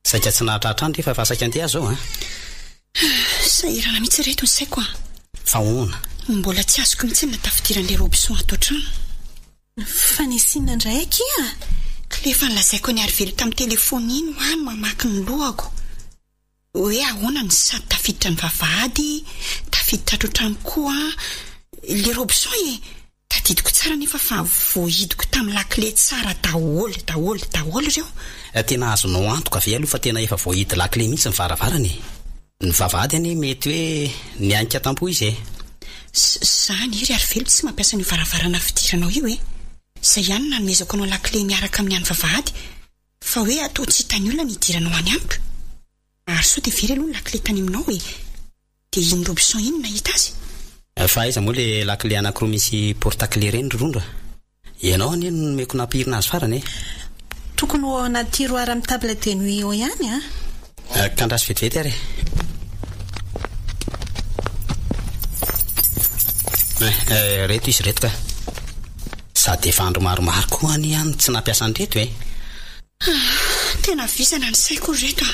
Saika tsy nahatratra andry fa efa saika andeha aho izao an! Sahirana mihitsy ireto ny saiko an! Fa ahoana? Mbola tsy azoko mihitsy ny nahatafidiran'ilay Robson ato an-trano. Fa nisy inona indray akia? K'ilay efa nolazaiko an'i Arivelo tamin'ny telefaonina iny hoa no mamaky ny lohako. Hoe ahoana no sady tafiditra ny vavahady, tafiditra ato an-trano koa ilay Robson e! Tadidiko tsara anefa fa voahidiko tamin'ny lakile tsara daholo, daholo, daholo ireo. Tena azonao antoka ve aloha fa tena efa voahidy lakile mihitsy ny varavarana e? Ny vavahady anie mety hoe nianika tampoho izy e! Za anie ry Arivelo tsy mampiasa an'io varavarana fidiranao io e! Zay ihany no nanomezako anao lakile miaraka amin'ny an'ny vavahady fa hoe atao tsy hitan'ny olona ny hidiranao any amiko. Ary sao dia very aloha ny lakile tany aminao e! Dia iny Robson iny no nahita azy? Fa aiza moa le lakile anakiroa misy porte clé ireny ry Rondro a? Ianao anie no nomeko nampihirina azy farany e! Tokony ho ao anaty tiroir amin'ny table de nuit ao ihany an! Ka andraso vetivety ary e! Eh, ireto izy ireto ka! Sady efa andro maromaro koa anie aho no tsy nampiasa an'ireto e! Tena vizana ny saiko ry reto a!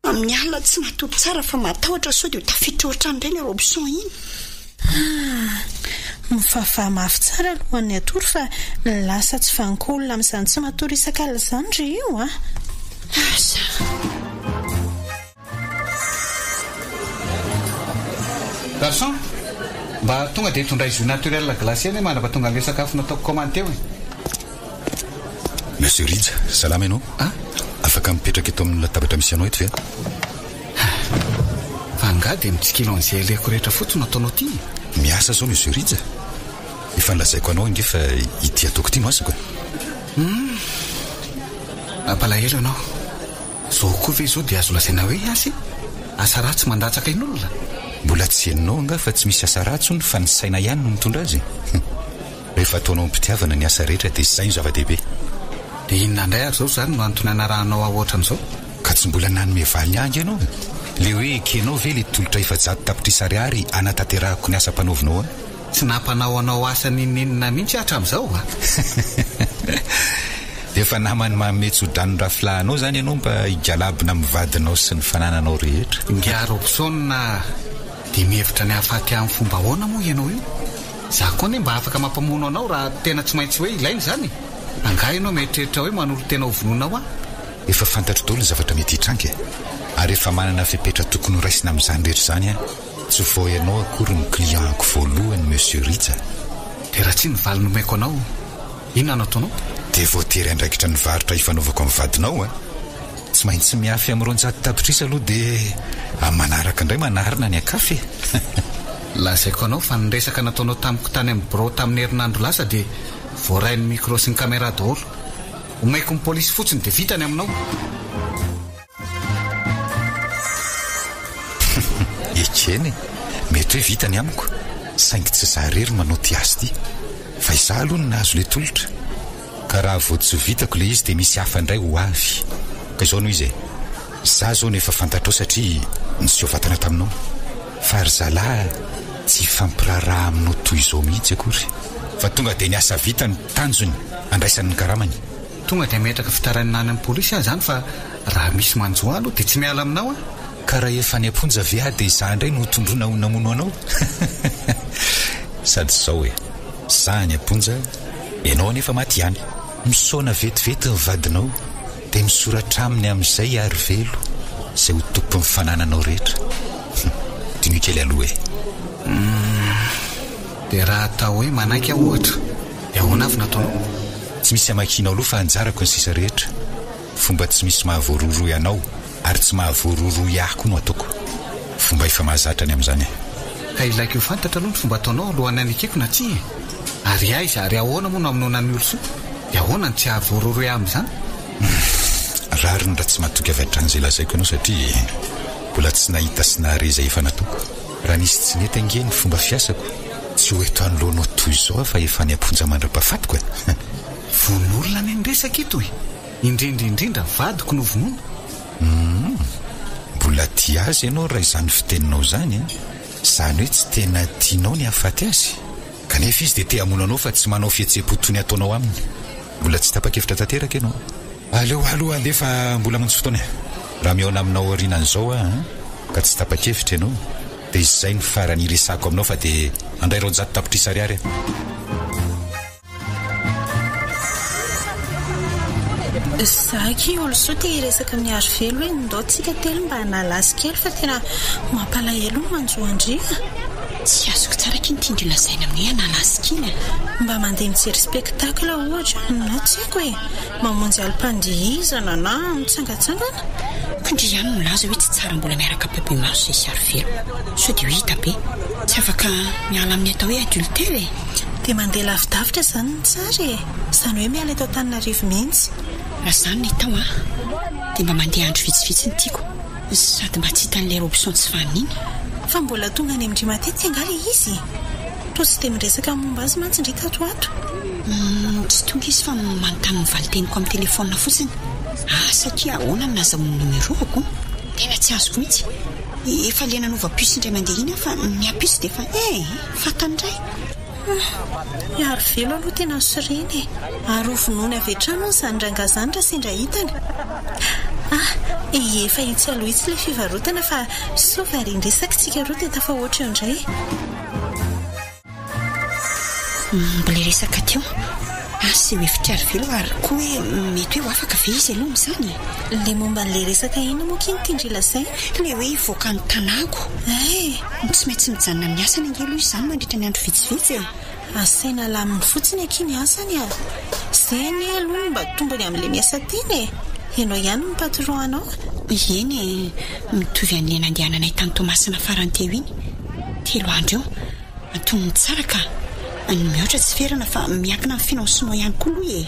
Amin'ny alina tsy matory tsara fa matahotra sao dia ho tafiditra ao an-trano indray ilay Robson iny. Ah! Mivavaha mafy tsara alohan'ny hatory fa lasa tsy vanon-kolona amin'izany tsy matory isak'alina izany ry io a! Asa! Garçon, mba tonga dia tondray jus naturel glacé anie mandrapa tonga an'ilay sakafo nataoko commande teo e. Monsieur Rija, salama ianao? Ah? Afaka mipetraka eto amin'ny latabatra misy anao eto ve aho? Fa angaha dia mitsikilo an'izay alehako rehetra fotsiny no ataonao ity e? Miasa izao Monsieur Rija. Efa nolazaiko anao ange fa ity ataoko ity no asako e. Hum. Mampalahelo ianao. Izao koa ve izao dia azo lazaina hoe asa e? Asa ratsy mandatsaka ain'olona? Mbola tsy henonao angaha fa tsy misy asa ratsy hono fa ny saina ihany no mitondra azy e? Rehefa ataonao am-pitiavana ny asa rehetra dia izay no zava-dehibe. Dia inona indray ary izao izany no antony anarahanao ahy ohatran'izao? Ka tsy mbola nanome valiny ahy ange ianao e! Le hoe ekenao ve le tolotra 400 tapitrisa ariary hanatanterahako ny asa ampanaovinao ahy? Tsy nampanao anao asa n'inon'inona mihitsy aho hatramin'izao a! Dia efa naman'ny manome tso-drano rafilahinao izany ianao mba higalabona amin'ny vadinao sy ny fanananao rehetra. Ingahy Robson a! Dia mihevitra ny hahafaty ahy amin'ny fomba ahoana moa ianao io? Za koa anie mba afaka mampamono anao raha tena tsy maintsy hoe ilaina izany e! Angaha ianao mieritreritra hoe manolo-tena ho vonoina ho ahy? Efa fantatro daholo ny zavatra mety hitranga e! Ary efa manana fepetra tokony ho raisina amin'izany rehetra izany aho. Tsy vao ianao akory no client-ko voalohany Monsieur Rija. Dia raha tsia ny valiny omeko anao, inona no ataonao? Dia voatery handraikitra ny varotra ifanaovako amin'ny vadinao a! Tsy maintsy mihafy amin'ny 200 tapitrisa aloha dia amin'ny manaraka indray manarina ny akafy e! Lazaiko anao fa ny resaka nataonao tamiko tany amin'ny birao tamin'ny herinandro lasa dia voarain'ny micro sy ny caméra daholo. Omeko ny polisy fotsiny dia vita ny aminao. Ekena e! Mety hoe vita ny amiko, saingy tsy izaho irery manao ity asa ity, fa izaho aloha no nahazo ilay tolotra. Ka raha vao tsy vitako ilay izy dia misy hafa indray ho avy. Ka izao no izy e! Izaho izao no efa fantatrao satria niseho vatana taminao. Fa ry zalahy tsy hifampiraharaha aminao toy izao mihitsy akory. Fa tonga dia ny asa vita no tanjony handraisany ny karamany. Tonga dia hametraka fitarainana any amin'ny polisy aho izany fa raha misy manjo ahy aloha dia tsy miala aminao aho. Ka raha efa any am-ponja ve aho dia izaho indray no hotondroina ho namono anao? Sady izao e, za any am-ponja, ianao anefa maty ihany. Misaona vetivety ny vadinao dia misoratra aminy amin'izay Arivelo izay ho tompon'ny fanananao rehetra. Hum, diniho kely aloha e. Hum, dia raha atao hoe manaiky aho ohatra, dia ahoana avy no ataonao? Tsy misy hamakianao loha fa anjarako ny sisa rehetra. Fomba tsy misy mahavoarohirohy anao ary tsy mahavoarohirohy ahy koa no ataoko. Fomba efa mahazatra ny amin'izany e. Ka ilaiko ho fantatra aloha ny fomba ataonao alohan'ny hanekeko na tsia e! Ary aiza ary ahoana moa no hamonoana an'i Olosoa? Dia ahoana no tsy hahavoarohirohy ahy amin'izany? Rariny raha tsy matoky avy hatrany izay lazaiko anao satria mbola tsy nahita sy nahare izay efa nataoko. Raha nisy tsy nety ange ny fomba fiasako, tsy ho eto anoloanao toy izao aho fa efa any am-ponja mandra-pahafatiko e! Vono olona anie ny resaka eto e! Indrindra indrindra vadiko no vonoina. Humm. Mbola tia azy ianao raha izany fiteninao izany an! Izany hoe tsy tena tianao ny hahafaty azy? Kanefa izy dia te hamono anao fa tsy manao fihetseham-po toy ny ataonao aminy. Mbola tsy tapa-kevitra tanteraka ianao. Aleo aloha handeha fa mbola hamonjy fotoana e! Raha mihaona aminao aorianan'izao aho an, ka tsy tapa-kevitra ianao, dia izay no farany hiresahako aminao fa dia handray 200 tapitrisa ariary aho. Za akia Olosoa te hiresaka amin'i Arivelo hoe ndao tsika telo mba hanala azy kely fa tena mampalahelo ny manjo an-dry a! Tsy azoko tsara akia ny tian-dry lazaina amin'ny hoe hanala azy kely a! Mba mandeha mijery spectacle ohatra na tsy haiko e! Mamonjy alim-pandihizana na mitsangatsangana. Koa ndry ihany no milaza hoe tsy tsara mbola miaraka ampahibemaso izay sy Arivelo. Sao dia ho hita be. Tsy afaka miala amin'ny atao hoe adultère e! Dia mandeha lavidavitra izany no tsara e! Izany hoe miala eto Antananarivo mihitsy. Raha izany no atao an! Dia mba mandeha andro vitsivitsy no tiako. Sady mba tsy hitan'ilay Robson tsy vanona iny. Fa mbola tonga any amin-dry matetika angaha ilay izy e? Toa tsy dia miresaka ny momba azy mantsy ndry tato ho ato. Humm, tsy tonga izy fa manontany ny valin-teniko amin'ny telefaonina fotsiny. Asa akia ahoana no nazahoany ny numéro-ko? Tena tsy azoko mihitsy. Efa le nanova puce indray mandeha iny aho fa ny ampitso dia efa eh! Fantany indray. Humm, i Arivelo aloha tena sorena e! Ary ho vonoiny avy hatrany hono izany rangahy izany raha sendra hitany. Ah! Efa etsy aloha etsy ilay fivarotana fa soa varian-dresaka isika roa dia tafahoatra eo indray. Mbola hiresaka teo. Asa io hevitr'i Arivelo ary koa hoe mety hoe ho afaka ve izy aloha amin'izany e? Ilay momba an'ilay resaka inona moa akia no tian-dry lazaina? Ilay hoe hivoaka ny tanàko. Hay! Tsy maintsy mijanona amin'ny asany ange aloha izy izany mandritra ny andro vitsivitsy e! Asaina alaminy fotsiny akia ny asany a! Izay anie aloha no mba tombony amin'ilay miasa tena e! Ianao ihany no patron anao. Eny e! Mitovy an'ilay nandehananay tany Toamasina farany teo iny. Telo andro eo. Antonony tsara ka! Ny mihoatra tsy ferana fa miankina amin'ny financement ihany koa aloha e!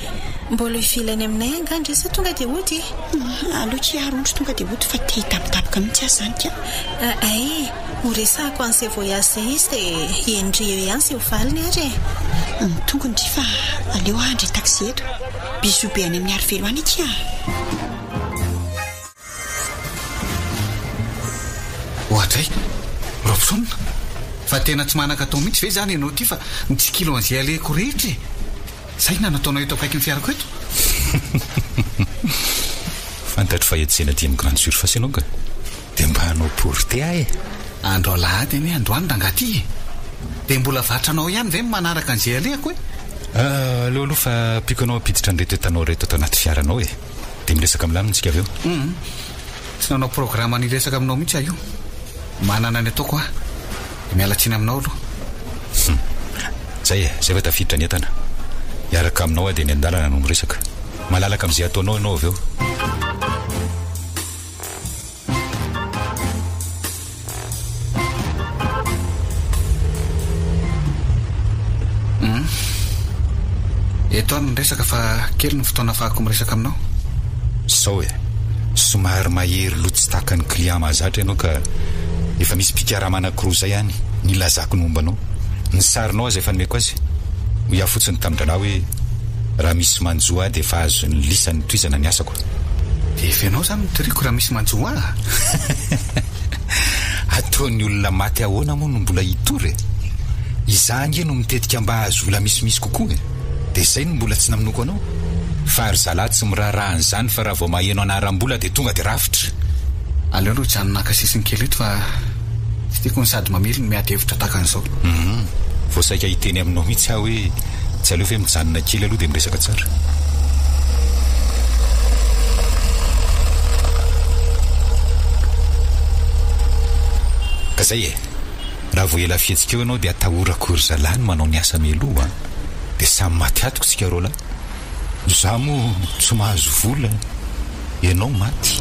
Mbola hivily any aminay angaha ndry sa tonga dia hody e? Aleo akia arondro tonga dia hody fa te hitabotaboka mihitsy aho izany ka! Hay, ho resahako an'izay voyage izay izy dia henondry eo ihany izay ho valiny ary e! Ny tongony ndry fa aleo aho handray taxi eto. Bisous be any amin'ny Arivelo any akia a! Oadray! Robson! Fa tena tsy manan-katao mihitsy ve izany ianao ity fa mitsikilo an'izay alehako rehetra e! Zay inona no ataonao eto akaikin'ny fiarako eto? Fantatro fa hiantsena aty amin'ny grande surface ianao ka! Dia mba hanao porter aho e! Andro alahady anie androany rangahy ity e! Dia mbola vatranao ihany ve ny manaraka an'izay alehako e? Aleo aloha fa ampiako anao hampiditra an'ireto entanao ireto ato anaty fiaranao e! Dia miresaka milamina isika avy eo. Hum. Tsy nanao programa ny hiresaka aminao mihitsy aho io. Manana ny ataoko aho. Dia miala tsiny aminao aloha. Hum. Zay e, zay fa tafiditra ny entana. Hiaraka aminao aho dia eny an-dalana no miresaka. Malalaka amin'izay ataonao ianao avy eo. Eto ary ny resaka fa kely ny fotoana afahako miresaka aminao. Sao e! Somary mahery loha tsy takan'ny client mahazatra ianao ka efa misy mpikarama anankiroa izay any nilazako ny momba anao. Ny sarinao aza efa nomeko azy. Hoy aho fotsiny tamin-drahalahy hoe raha misy manjo ahy dia efa azon'ny lisany tohizana ny asako. Dia efa ianao izany no toriako raha misy manjo ahy? Ataon'ny olona maty ahoana moa no mbola hitory e? Izaho ange no mitetika mba hahazo vola misimisy kokoa e! Dia izay no mbola tsy namonoako anao. Fa ry zalahy tsy miraharaha an'izany fa raha vao maheno anaram-bola dia tonga dia rafitra. Aleo aloha hijanona haka sisiny kely eto fa tsy tiako ny sady mamely no miady hevitra tahaka an'izao. Hum, vao saika hiteny aminao mihitsy aho hoe tsy aleo ve mijanona kely aloha dia miresaka tsara. Ka zay e! Raha vao ela fihetsika eo ianao dia atahorako ry zalahy ny manao ny asa mialoha an! Dia samy maty hatoka isika roalahy. Izaho moa tsy mahazo vola, ianao maty.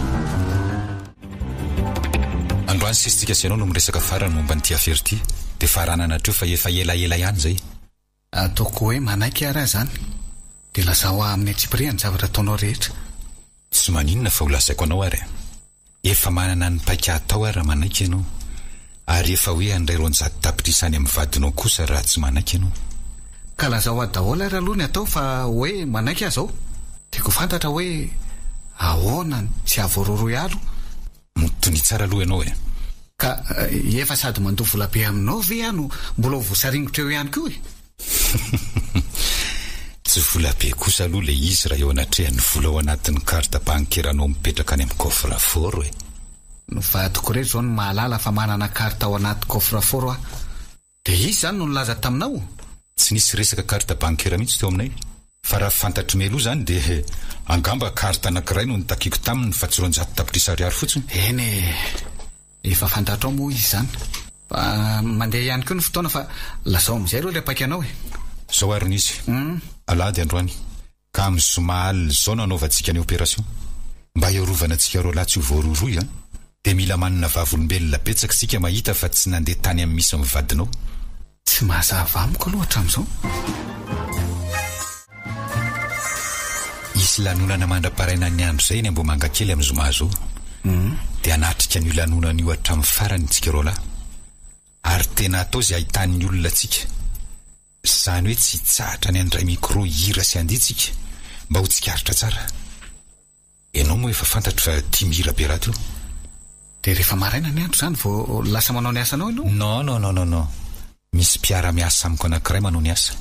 Androany sisa tsika sy ianao no miresaka farany momba an'ity afera ity. Dia faranana hatreo fa efa elaela ihany izay. Ataoko hoe manaiky ary aho izany. Dia lazao ahy amin'ny antsipiriany ny zavatra ataonao rehetra. Tsy maninona fa ho lazaiko anao ary e. Efa manana ny paika hatao aho raha manaiky ianao. Ary efa hoe handray 200 tapitrisa any amin'ny vadinao kosa raha tsy manaiky ianao. Ka lazao ahy daholo ary aloha ny atao fa hoe manaiky aho izao. Tiako ho fantatra hoe ahoana no tsy hahavoarohirohy ahy aloha. Mitonia tsara aloha ianao e. Ka efa sady mandoa volabe aminao ve aho no mbola ho voasaringotra eo ihany koa e? Tsy vola be kosa aloha ilay izy raha eo anatrehan'ny vola ao anatin'ny carte bancaire-nao mipetraka any amin'ny coffre fort e. Ny vadiko irery izao no mahalala fa manana carte ao anaty coffre fort aho. Dia izy izany no nilaza taminao? Tsy nisy resaka carte bancaire mihitsy teo aminay. Fa raha fantatro mialoha izany dia angamba carte anankiray no nitakiako taminy fa tsy 200 tapitrisa ariary fotsiny. Eny e! Efa fantatrao moa izy izany. Fa mandeha ihany koa ny fotoana fa lazao amin'izay aloha ilay paikanao e! Izao ary ny izy. Alahady androany. Ka amin'ny zoma alina izao no hanaovantsika ny opération. Mba hiarovana antsika roalahy tsy ho voarohirohy an! Dia mila manana vavolombelona betsaka isika mahita fa tsy nandeha tany amin'ny misy ny vadinao. Tsy mazava amiko aloha hatramin'izao. Hisy lanonana mandra-parainan'ny andro izay eny Ambohimangakely amin'ny zoma izao. Dia hanatrika an'io lanonana io hatramin'ny farany isika roalahy. Ary tena hatao izay hahitan'ny olona antsika. Izany hoe tsy hitsahatra ny handray micro hihira sy handihy tsika mba ho tsikaritra tsara. Ianao moa efa fantatro fa tia mihira be rahateo. Dia rehefa maraina ny andro izany vao lasa manao ny asanao ianao? Non non non non non. Misy mpiara-miasa amiko anankiray manao ny asa.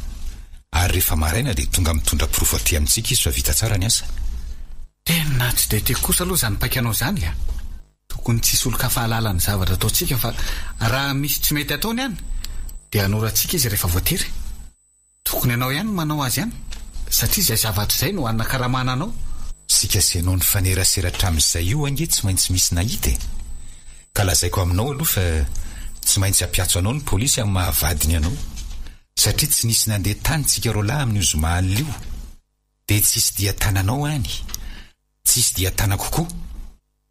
Ary rehefa maraina dia tonga mitondra porofo aty amintsika izy fa vita tsara ny asa. Tena tsy dia tiako kosa aloha izany paikanao izany a! Tokony tsy hisy olon-kafa hahalala ny zavatra ataontsika fa raha misy tsy mety ataony any dia hanorantsika izy rehefa voatery. Tokony ianao ihany no manao azy any satria izay zavatra izay no hanakaramana anao. Isika sy ianao nifanerasera hatramin'izay io ange tsy maintsy misy nahita e! Ka lazaiko aminao aloha fa tsy maintsy hampiatso anao ny polisy amin'ny maha vadiny anao satria tsy nisy nandeha tany tsika roalahy amin'io zoma alina io dia tsisy dia tananao any, tsisy dia tanako koa.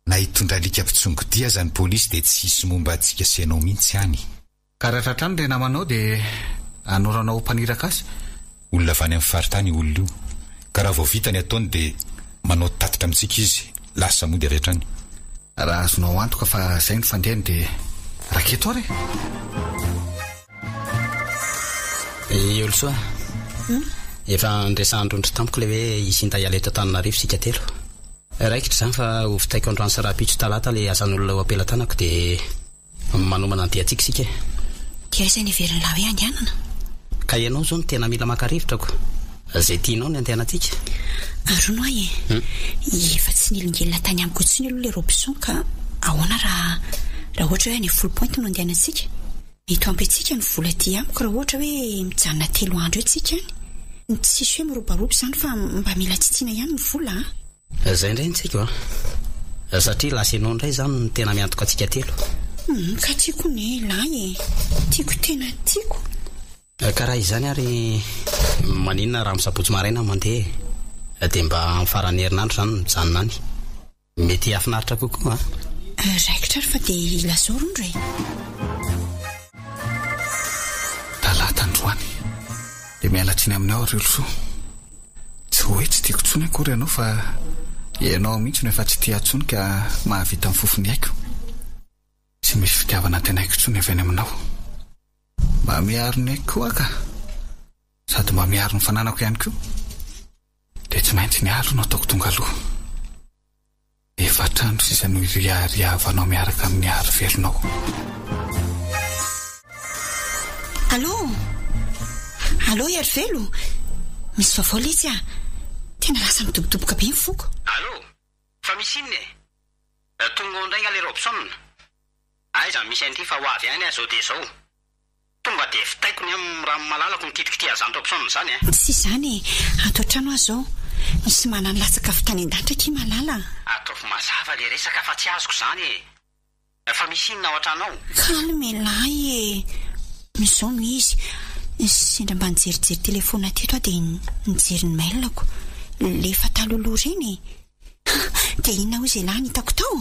Na hitondra alika mpitsongodia aza ny polisy dia tsy hisy momba antsika sy ianao mihitsy any. Ka raha tratrany ilay namanao dia hanoranao ho mpaniraka azy? Olona avy any amin'ny faritany io olona io. Ka raha vao vita ny ataony dia manao tatitra amintsika izy, lasa mody avy hatrany. Raha azonao antoka fa izay no fandehany dia raketo ary e! Iolosoa, efa niresahan-dRondro tamiko ilay hoe hisinda hiala eto Antananarivo isika telo. Raikitra izany fa ho vitaiko androany sy rahampitso talata ilay asan'olona eo am-pelatanako dia manomana ny diantsika isika e. Dia aiza ny heverin'lah hoe andehanana? Ka ianao izao no tena mila maka rivotra ko. Izay tianao ny andehanantsika. Ary hono ahy e, efa tsy nilingelina tany amiko intsony aloha ilay Robson ka ahoana raha raha ohatra hoe any Foulpointe no andehanantsika? Mety ho ampy antsika ny vola aty amiko raha ohatra hoe mijanona telo andro eo tsika any. Tsisy hoe mirobaroba izany fa mba mila tsitsiana ihany ny vola an! Izay indray ny tsiko an! Satria lasa ianao indray izany no tena miantoka antsika telo. Hum, ka tiako anie lahy e! Tiako tena tiako! Ka raha izany ary maninona raha amin'ny sabotsy maraina mandeha e? Dia mba amin'ny faran'ny herinandro izany mijanona any. Mety hahafinaritra kokoa an! Raikitra ary fa dia ilazao rondro e! Talata androany. Dia miala tsiny aminao ry Olosoa. Tsy hoe tsy tiako intsony akory ianao fa ianao mihitsy no efa tsy tia ahy intsony ka mahavita ny fofon'ny aiko. Tsy misy fitiavana antenaiko intsony avy any aminao. Mba miaro ny aiko koa aho ka. Sady mba miaro ny fananako ihany koa. Dia tsy maintsy ny ahy aloha no ataoko tonga aloha. Efatr'andro sisa no hiriariavanao miaraka amin'ny aro velonao. Allô? Allô Herivelo? Misy vaovao letsy a! Tena lasa midobodoboka be ny foko. Allô? Fa misy inona e? Tonga ao indray nga le Robson? Aiza no misy an'ity fa ho avy any aho izao dia izao. Tonga dia vitaiko ny am raha malalako ny kitikity an'izany Robson izany a! Tsy izany e! Ato an-trano aho izao. Nisy manana latsaka avy tany an-danitra akia Malala a! Ataovy mazava le resaka fa tsy azoko izany e! Fa misy inona ao an-trano ao? Calme lahy e! Izao no izy, sendra mba nijerijery telefaonina teto aho dia nijery ny mail-ko. Le efa talohaloha ireny e! Dia inona hoy izay lahy no hitako tao?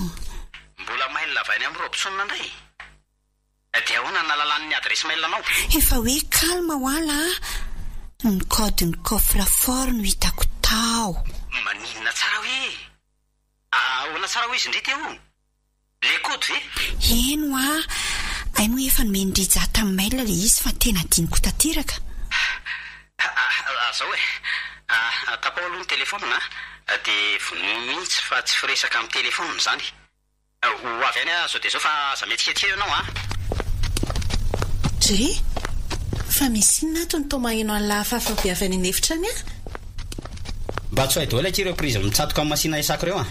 Mbola mail avy any amin'i Robson indray? Dia ahoana no nahalalany ny adiresy mail anao? Efa hoe calme hoa lah! Ny code ny coffre fort no hitako tao. Maninona tsara hoe? Ahoana tsara hoy izy ndry teo? Le code ve? Eny hoa! Hay moa efa nomen'i Rija tamin'ny mail ilay izy fa tena adinoko tanteraka. Zao e! Tapaho aloha ny telefaonina dia vonoy mihitsy fa tsy firesaka amin'ny telefaonina izany. Ho avy any aho zao dia zao fa aza mihetsiketsika eo ianao an! Dre! Fa misy inona ato no toa maheno an'ilay hafahafa be avy any an'efitra any an? Mba tsoahy daholo akia ireo prise mitsatoka amin'ny masina isako ireo an!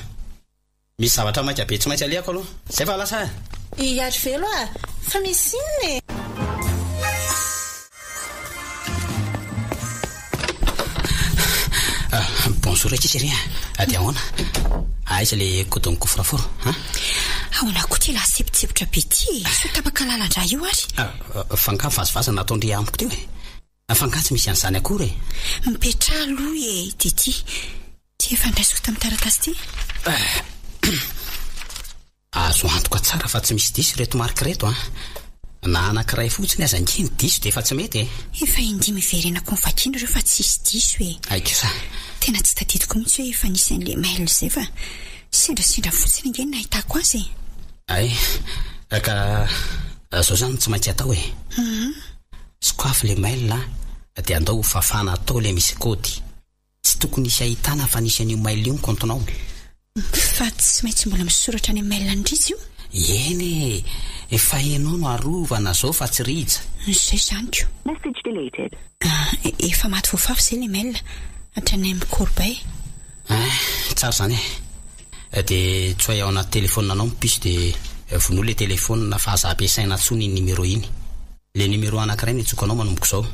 Misy zavatra maika be tsy maintsy alehako aloha. Zay fa lasa a! I Arivelo a! Fa misy inona e? Bonjour akia chérie a! Dia ahoana? Aiza le code-n'ny coffre fort an? Ahoana koa ity lahy sempotsepotr be ity e? Sao tapaka lalan-drà io ary? Fa angaha vazivazy nataon-dry amiko teo e? Fa angaha tsy misy an'izany akory e? Mipetraha aloha e, dia ity. Ity efa ndraisiko tamin'ny taratasy ity. Azo antoka tsara fa tsy misy diso ireto marika ireto an! Na anankiray fotsiny aza ange ny diso dia efa tsy mety e! Efa indimy iverenako novakiana ireo fa tsisy diso e! Hay kosa! Tena tsy tadidiko mihitsy hoe efa nisy an'ilay mail izay fa sendrasendra fotsiny ange no nahitako azy e! Hay, ka izao izany no tsy maintsy atao e! Sokafy ilay mail dia andao ho fafana atao ilay misy kaody. Tsy tokony hisy ahitana fa nisy an'io mail io ny kaontinao. Fa tsy maintsy mbola misoratra any amin'ny mail an'i Rija io? Eny e! Efa ianao no arovana zao fa tsy Rija. Izay izany ko. Message deleted. Efa maty voafafy izay ilay mail hatrany amin'ny corbeille. Hein, tsara izany e. Dia tsoahy ao anaty telefaoninanao ny puce dia vonoy ilay telefaonina fa aza ampiasaina intsony iny numéro iny. Ilay numéro anankiray no iantsoako anao manomboka izao.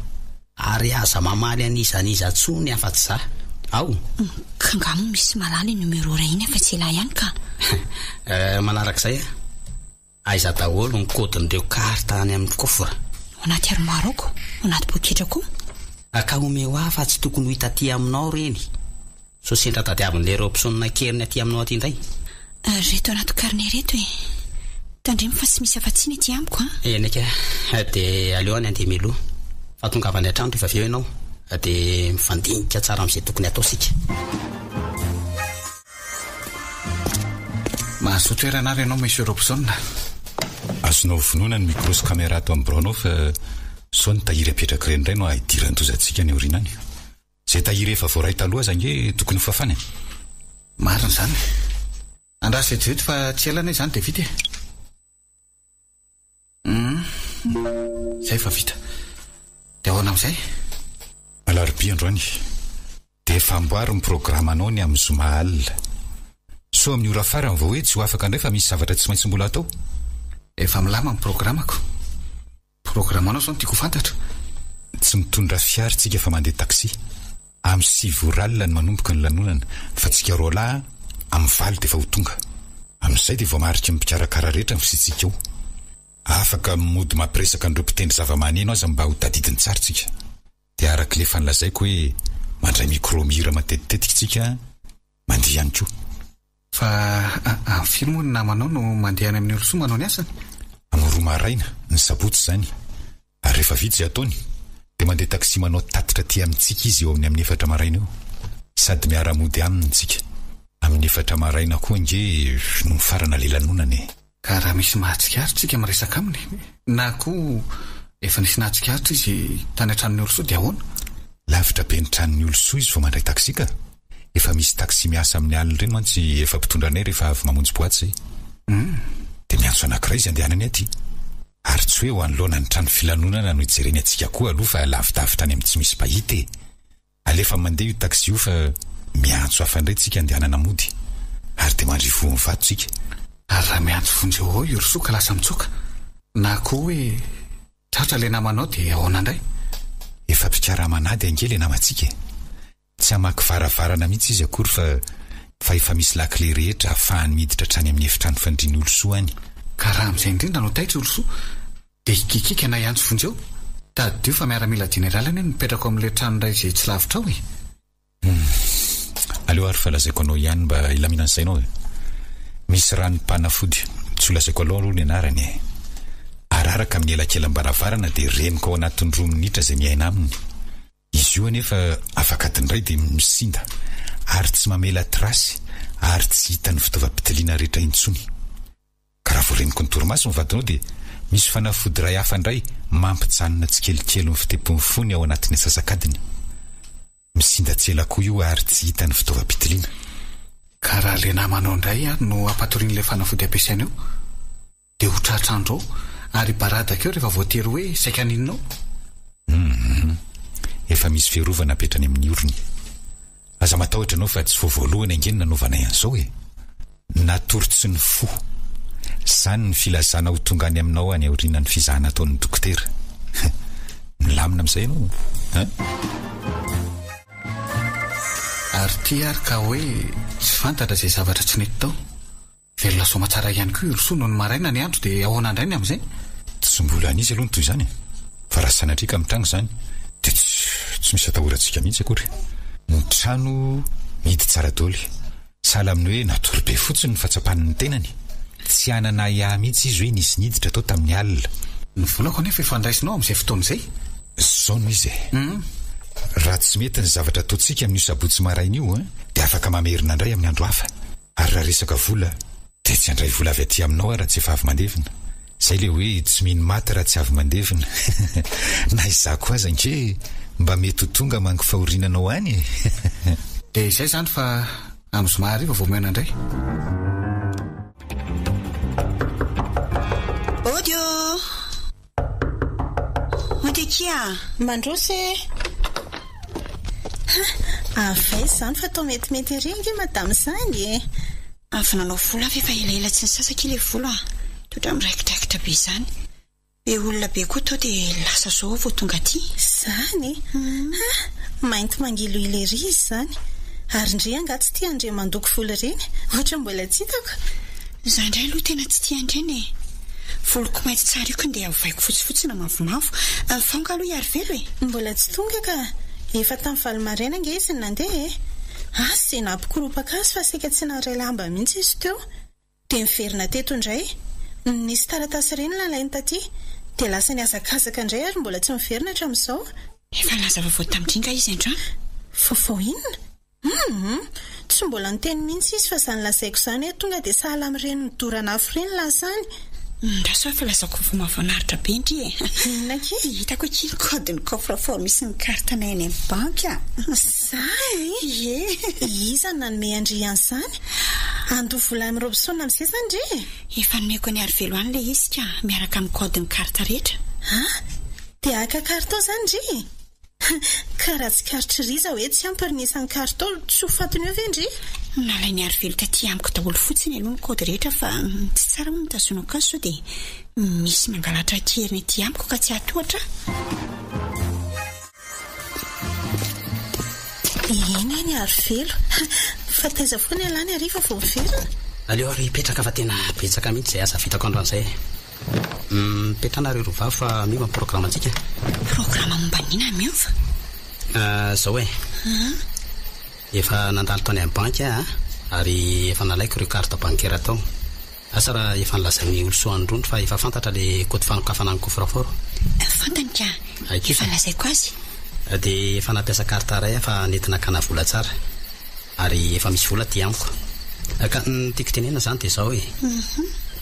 Ary aza mamaly an'iza n'iza tsony afa-tsy za. Ao! Ka nga moa misy mahalala iny numéro iray iny afa-tsy elah ihany ka. Eh, manarak'izay a. Aiza daholo ny code-n'ireo carte any amin'ny coffre? Ao anaty armoire ao ko, ao anaty poketra koa. Ka omeo ahy fa tsy tokony ho hita aty aminao ireny. Sao sendra tadiavin'ilay Robson an-keriny aty aminao aty indray. Reto anaty carnet reto e. Tandremo fa tsy misy afa-tsiny aty amiko an. Eny akia, dia aleo any handeha mialoha. Fa tongava any an-trano rehefa avy eo ianao, dia mifandinika tsara amin'izay tokony hatao isika. Mahazoa toerana ary ianao Monsieur Robson a. Azonao vonoina ny micro sy camera ato amin'ny biraonao fa sao ny tahiry apetrak'ireny indray no hahidiran-doza antsika any aoriana any. Izay tahiry efa voaray taloha aza ange tokony ho fafana e. Marina izany. Andraso vetivety fa tsy ela anie izany dia vita e. Hum. Izay efa vita. Dia ahoana amin'izay? Alarobia androany. Dia efa amboary ny programanao ny amin'ny zoma alina. Sao amin'ny ora farany vao hoe tsy ho afaka indray fa misy zavatra tsy maintsy mbola atao. Efa milamina ny programako. Programanao zao no tiako ho fantatra. Tsy mitondra fiara tsika fa mandeha taxi. Amin'ny sivy ora alina no manomboka ny lanonana fa tsika roalahy amin'ny valo dia efa ho tonga. Amin'izay dia voamariky ny mpikarakara rehetra ny fisiantsika ao. Afaka mody mampiresaka an'ireo mpitendry zava-maneno aza mba ho tadidiny tsara tsika. Dia araka ilay efa nolazaiko hoe mandray micro mihira matetitetika tsika, mandihy ihany koa. Fa amin'ny firy moa ny namanao no mandeha any amin'ny Olosoa manao ny asany? Amin'ny roa maraina, ny sabotsy izany. Ary rehefa vita izay ataony, dia mandeha taxi manao tatitra aty amintsika izy eo amin'ny amin'ny efatra maraina eo. Sady miara-mody aminy tsika. Amin'ny efatra maraina koa ange no mifarana le lanonana e. Ka raha misy mahatsikaritra tsika miresaka aminy, na koa efa nisy nahatsikaritra izy tany an-tranon'i Olosoa dia ahoana? Lavitra be ny tranon'i Olosoa izy vao mandray taxi ka. Efa misy taxi miasa amin'ny alina ireny mantsy efa mpitondra anay rehefa avy mamonjy boaty izay. Dia miantso anankiray izy andehanany aty. Ary tsy hoe eo anoloana ny trano filanonana no hijereny antsika koa aloha fa lavidavitra any amin'ny tsy misy mpahita e. Alefa mandeha io taxi io fa miantso hafa indray tsika andehanana mody. Ary dia mandry vohon'ny vato tsika. Ary raha miantso vonjeo ao i Rosoa ka lasa mitsoaka, na koa hoe tratra ilay namanao dia ahoana indray? Efa mpikarama an'ady ange ilay namantsika e. Tsy hamaky varavarana mihitsy izy akory fa fa efa misy lakile rehetra ahafahany miditra hatrany amin'ny efitrano fandrian'i Olosoa any. Ka raha amin'izay indrindra no taitra i Olosoa dia hikikika na hiantso vonjeo. Tadidio fa miaramila jeneraly anie no mipetraka ao amin'ilay trano iray izay tsy lavitra ao e! Humm. Aleo ary fa lazaiko anao ihany mba hilaminan'ny sainao e! Misy ranom-panafody, tsy ho lazaiko aloha aloha ny anarany e! Araraka amin'ny elakelam-baravarana dia renoka ao anatin'ny roa minitra izay miaina aminy. Izy io anefa afaka adiny iray dia misinda ary tsy mamela trace ary tsy hita ny fitaovam-pitiliana rehetra intsony. Ka raha vao reniko ny torimaso ny vadinao dia misy fanafody iray hafa indray mampijanona tsikelikely ny fitepon'ny fony ao anatin'ny antsasak'adiny. Misinda tsy ela koa io ary tsy hita ny fitaovam-pitiliana. Ka raha le namanao indray ary no ampatorian'ilay fanafody ampiasaina eo dia ho tratra andro ao ary hibaradaka eo rehefa voatery hoe saika haninona ao? Hum. Efa misy fiarovana apetrany amin'ny orony. Aza matahotra ianao fa tsy vao voalohany ange no nanaovanay an'izao e! Natory tsy nifoha. Izany ny filazana ho tonga any aminao any aorianan'ny fizahana ataon'ny dokotera. Milamina amin'izay ianao an! Ary ity ary ka hoe tsy fantatra izay zavatra tsy nety tao. Velona soamatsara ihany koa i Rosoa nony maraina ny andro dia ahoana indray ny amin'izay? Tsy mbola nisy aloha ny toy izany e! Fa raha sanatria ka mitranga izany dia tsy tsy misy atahorantsika mihitsy akory. Ny trano mihidy tsara doly. Sahala amin'ny hoe natory be fotsiny ny fahatsapany ny tenany. Tsy hanana ahiahy mihitsy izy hoe nisy niditra tao tamin'ny alina. Ny volako anefa efa andraisinao amin'izay fotoana izay. Izao no izy e! Raha tsy mety ny zavatra ataontsika amin'io sabotsy maraina io dia afaka mamerina indray amin'ny andro hafa. Ary raha resaka vola dia tsy handray vola avy aty aminao aho raha tsy efa avy mandevina. Izay ilay hoe tsy mino maty raha tsy avy mandevina. Na izaho koa aza ange mba mety ho tonga hamangy fahoriana anao any e! Dia izay izany fa amin'ny zoma hariva vao mihaona indray. Ody ô! Mody akia a! Mandroso e! Ha! Avy aiza izany fa toa metimety ery ange madama izany e! Avy nanao volo aho f'efa elaela tsy nisasa akia ilay volo a! Toa miraikiraikitra be izany. Be olona be koa tao dia lasa zao aho vao tonga aty. Izany e! Ha! Mainty mangilohilo ery izy izany. Ary ndry angaha tsy tia an'ireny mandoko volo ireny? Ohatra mbola tsy hitako. Izaho indray aloha tena tsy tia an'ireny e! Voloko mainty tsara io ko ndeha ovaiko fotsifotsy na mavomavo. Fa onga aloha i Arivelo e! Mbola tsy tonga ka! Efa tamin'ny valo maraina ange izy no nandeha e! Asa izay nampikoropaka azy fa saika tsy naharay lamba mihitsy izy teo. Dia niverina teto indray. Nisy taratasy ireny nalainy taty. Dia lasa nihazakazaka indray ary mbola tsy miverina hatramin'izao. Efa nilaza vaovao tamin-dry nga izy androany? Vaovao inona? Humm! Tsy mbola niteny mihitsy izy fa izany lazaiko izany hoe tonga dia sahala amin'ireny midoran'afo ireny lasa any. Ndraso aho fa lazako vaovao mahafinaritra be ndry e! Inona akia? Hitako akia ny code-n'ny coffre fort misy ny carte-nay any amin'ny banky a! Zany? Ie! Iza no nanome an-dry an'izany? Handoa vola amin'i Robson amin'izay izany ndry e? Efa nomeko an'i Arivelo any ilay izy ka, miaraka amin'ny code-n'ny carte rehetra. An! Dia haka carte ao izany ndry e? Ka raha tsikaritr'i Riza hoe tsy ampy ry ny isan'ny carton, tsy ho fatiny eo ve ndry? Nalain'i Arivelo taty amiko daholo fotsiny aloha ny code rehetra fa tsy tsara moa ny mitazonako azy sao dia misy mangalatra an-keriny aty amiko ka tsy hahatohatra ahy. Eny eny Arivelo, fa taiza foana ialahy ny hariva vao miverina? Aleo ary hipetraka fa tena betsaka mihitsy izay asa vitako androany izay e. Mipetraha nareo roa vavy fa miova ny programantsika. Programa momba ny inona miova? Zao e. Efa nandalo tany amin'ny banky aho ary efa nalaiko ireo carte bancaire tao. Asa raha efa nolazain'i Olosoa an'i Rondro fa efa fantatra ilay code fanokafana ny coffre fort. Fantany ka. Efa lazaiko azy. Dia efa nampiasa carte iray aho fa nety nakana vola tsara. Ary efa misy vola aty amiko. Ka ny tiako tenenina izany dia izao e.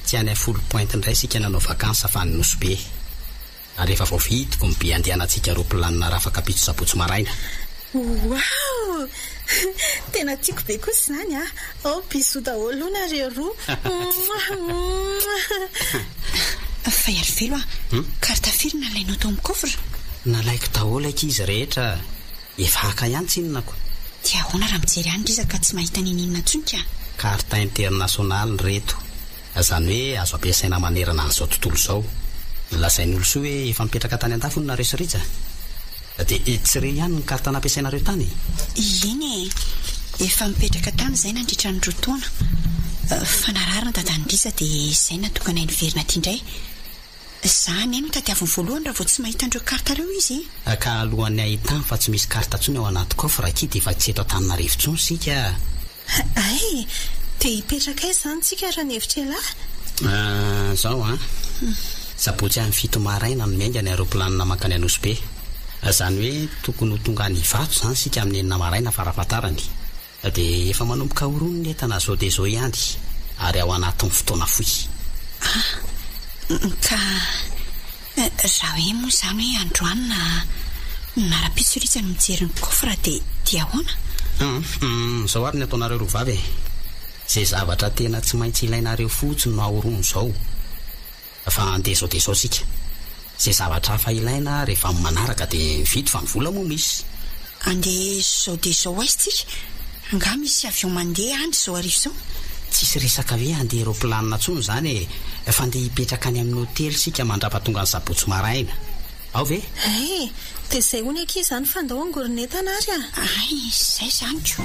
Tsy any Foulpointe indray isika nanao vacances fa any Nosy Be. Ary efa voavidiko ny billet andehanantsika roaplanina rafakapitso sabotsy maraina. Waouh! Tena tiako be kosa izany a! Ao bisous daholo aloha nareo roa. Mouah mouah. Fa i Arivelo a! Carte firy nalainao tao amin'ny coffre? Nalaiko daholo akia izy rehetra. Efa haka ihany tsinona ko. Dia ahoana raha mijery any ry ka tsy mahita niniana intsony ka? Carte internationale ireto. Izany hoe azo ampiasaina manerana an'izao tontolo izao. Lazain'Olosoa hoe efa nipetraka tany andafy hono nareo sy Rija? Dia tsy re ihany ny carte nampiasainareo tany e? Eny e! Efa nipetraka tany izahay nandritra ny roa taona. Fa narary ny dadan'i Rija dia izay nahatonga anay niverina aty indray. Za anie no tadiaviny voalohany raha vao tsy mahita an'ireo carte ireo izy e. Ka alohan'ny ahitany fa tsy misy carte intsony ao anaty coffre akia dia efa tsy eto Antananarivo intsony isika a. Hay! Dia hipetraka aiza izany tsika raha ny hevitr'ialahy? Ah, zao an. Sabotsy amin'ny fito maraina no miainga ny aeroplanina mankany Anosibe. Izany hoe tokony ho tonga any Ivato izany isika amin'ny enina maraina farafahatarany. Dia efa manomboka horono ny entana zao dia zao ihany, ary ao anatin'ny fotoana fohy. Ah, ka raha hoe moa izany hoe androany na na rahampitso Rija no mijery ny coffre dia dia ahoana? Hum, izao ary ny ataonareo roa vavy e. Izay zavatra tena tsy maintsy ilainareo fotsiny no ahorono izao. Fa andeha izao dia izao isika. Izay zavatra hafa ilaina rehefa amin'ny manaraka dia mividy fa ny vola moa misy. Andeha izao dia izao aiza tsika? Angaha misy avion mandeha any izao hariva izao? Tsisy resaka hoe handeha roaplanina intsony izany e! Fa andeha hipetraka any amin'ny hotely isika mandrapatonga ny sabotsy maraina. Ao ve? Hay! Dia izay hono akia izany fa ndao hangoron'entana ary a! Hay! Izay izany ko!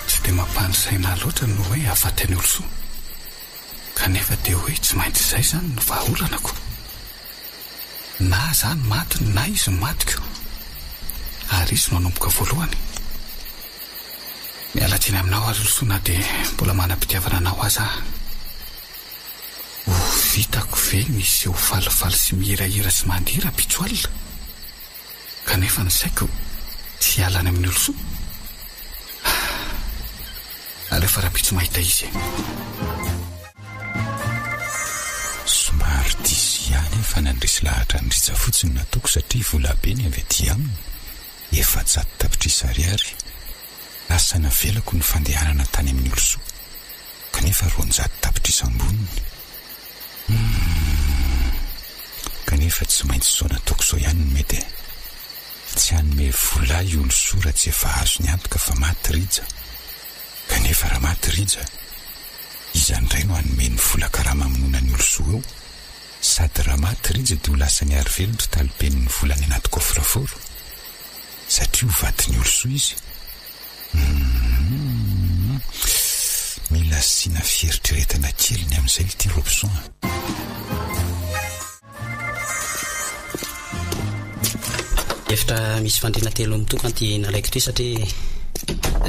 Tsy dia mampandry saina ahy loatra ny hoe hahafaty an'i Olosoa. Kanefa dia hoe tsy maintsy izay izany no vahaolanako. Na izaho no matiny na izy no matiko. Ary izy no hanomboka voalohany. Miala tsiny aminao ary Olosoa na dia mbola manam-pitiavana anao aza aho. Ho vitako ve ny hiseho falifaly sy mihirahira sy mandihy rahampitso alina? Kanefa ny saiko tsy hiala any amin'ny olosoa. Aleo fa rahampitso mahita izy e. Somary diso ihany aho fa nandresy lahatra an'i Rija fotsiny nataoko satria volabe ny avy aty aminy, 400 tapitrisa ariary. Lasa navelako ny fandehanana tany amin'ny olosoa, kanefa 200 tapitrisa amboniny. Humm. Kanefa tsy maintsy izao nataoko izao ihany no mety e. Tsy hanome vola ahy Olosoa raha tsy efa azony antoka fa maty Rija. Kanefa raha maty Rija, iza indray no hanome ny vola karama hamonoana an'i Olosoa eo? Sady raha maty Rija dia ho lasan'i Arivelo ny totaliben'ny vola any anaty coffre fort. Satria ho vadin'i Olosoa izy. Humm. Mila asiana fieritreretana kely ny amin'izay ity Robson a. Efitra misy fandriana telo mitokana ity nalaiko ity satria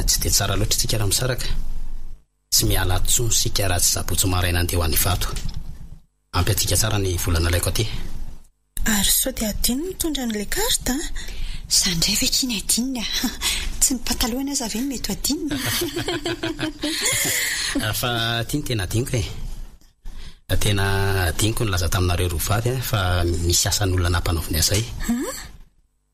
tsy dia tsara loatra isika raha misaraka. Tsy miala ato intsony isika raha tsy sabotsy maraina andeha ho any Ivato. Ampy antsika tsara ny vola nalaiko aty. Ary sao dia adino mitondra an'ilay carte a? Za ndray ve k'iny adinony a? Tsy ny patalohany aza ve no mety ho adinony? Fa ity no tena adinoko e. Tena adinoko nilaza taminareo roa vavy fa misy asan'olona nampanaoviny ahy izay.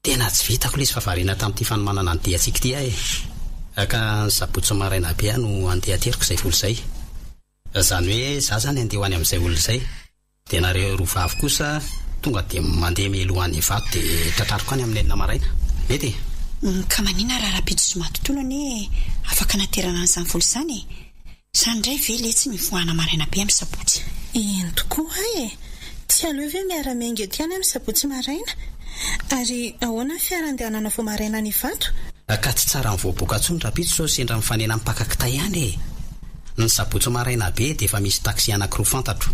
Tena tsy vitako ilay izy fa variana tamin'ity fanomanana ny diantsika ity aho e. Ka ny sabotsy maraina be aho no handeha hateriko izay vola izay. Izany hoe za izany handeha ho any amin'izay olona izay. Dia nareo roa vavy kosa tonga dia mandeha mialoha any Ivato dia tratrariko any amin'ny enina maraina. Mety e? Ka manina raha rahampitso zoma tontolo anie afaka anaterana an'izany vola izany e? Sa indray ve letsy ny hivoahana maraina be amin'ny sabotsy? Eny tokoa hay e! Tsy aleo ve miara-miainga eto ihany amin'ny sabotsy maraina? Ary ahoana ny fiara andehanana vao maraina any Ivato? Ka tsy tsara mivoaboaka intsony rahampitso sao sendra mifanena amin'ny mpaka kitay ihany e! Ny sabotsy maraina be dia efa misy taxi anankiroa fantatro.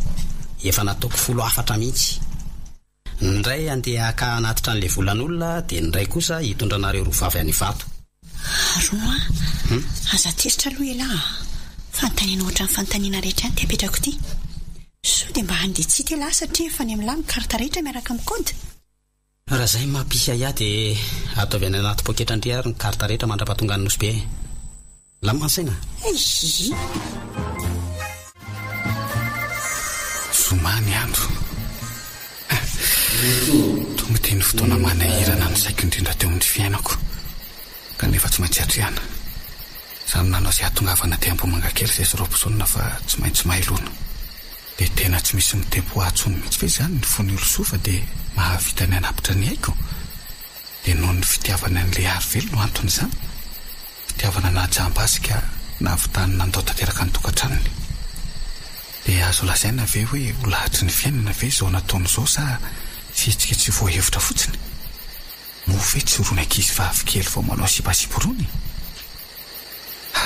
Efa nataoko folo hafatra mihitsy. Ny iray handeha haka hanatitra an'ilay volan'olona dia ny iray kosa hitondra anareo roa vavy any Ivato. Aroa a! Aza tezitra aloha elah a! Fanontaniana ohatran'ny fanontaniana rehetra ihany ity apetrako ity. Sao dia mba handeha tsy hita elah satria efa any amin'lah ny carte rehetra miaraka amin'ny code? Raha izay no mampisy ahiahy dia Ataovy any anaty poketran-dry ary ny carte rehetra mandra-pahatonga any Nosy Be e. Milamina ny saina? Hihi. Zoma ny andro. Tonga dia ny fotoana manahirana ny saiko indrindra teo amin'ny fiainako. Kanefa tsy maintsy atrehana. Samy nanao izay hahatongavana aty Ambohimangakely izay sy Robson fa tsy maintsy mailona. Dia tena tsy misy mitempo ahy intsony mihitsy ve izany ny fon'i Olosoa fa dia mahavita ny hanapitra ny aiko? Dia noho ny fitiavany an'ilay Harivelo no anton'izany? Fitiavana nahajamba azy ka nahavitany nandao tanteraka ny tokantranony. Dia azo lazaina ve hoe ho lahatry ny fiainana ve izao nataony izao sa fihetsika tsy voahevitra fotsiny? Moa ve tsy irony ankizy vavy kely vao manao sipasipa irony? Ha!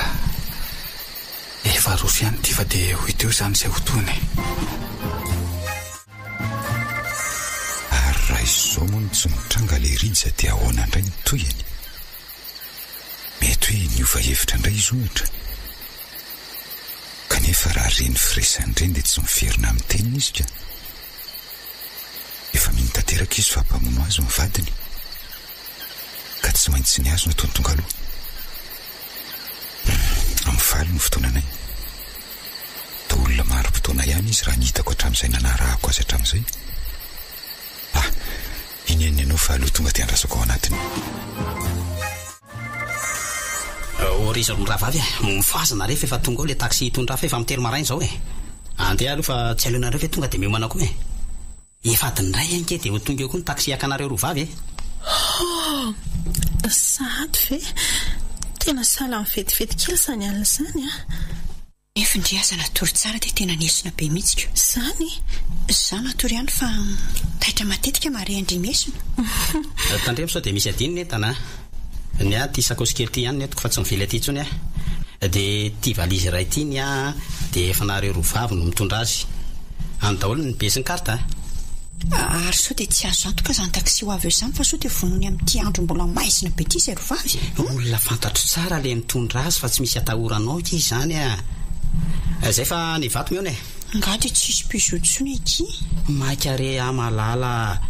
Efa roso ihany ity fa dia ho hita eo izany izay ho tohiny e! Ary raha izao moa no tsy mitranga ilay Rija dia ahoana indray ny tohiny? Mety hoe niova hevitra indray izy ohatra. Kanefa raha ireny firesany ireny dia tsy miverina amin'ny teniny izy ka. Efa mino tanteraka izy fa mpamono azy ny vadiny, ka tsy maintsy ny azy no ataony tonga aloha. Amin'ny valo ny fotoananay. Toa olona marim-potoana ihany izy raha ny hitako hatramin'izay nanarahako azy hatramin'izay. Ah, iny eny ianao fa aleo tonga dia andrasako ao anatiny. Oh ry zareo mirahavavy a! Mifohaza nareo fa efa tonga ao le taxi hitondra ahy fa efa amin'ny telo maraina izao e! Andeha aloha fa tsy aleonareo ve tonga dia miomana koa e! Efa adiny iray ange dia ho tonga eo koa ny taxi haka anareo roa vavy e! Oh! Sahady ve? Tena sahala amin'ny vetivety kely izany alina izany an! Nefa ndry aza natory tsara dia tena nesona be mihitsy ko. Zany e! Za matory ihany fa taitra matetika mahare an-dry miesona. Tandremo sao dia misy adino ny entana a! Ny ahy ity sakaosy kely ity ihany no entiko fa tsy mively aty intsony aho. Dia ity valizy iray ity ny ahy dia efa nareo roa vavy no mitondra azy. Any daholo ny billet sy ny carte a! Ary sao dia tsy azo antoka izany taxi ho avy eo izany fa sao dia vonoiny amin'ity andro mbola maizina be ity izay ry vavy e! Olona fantatro tsara ilay mitondra azy fa tsy misy atahoranao akia izany a! Izay fa any Ivato mihaona e! Angaha dia tsisy Peugeot intsony akia? Maika re aho malala a!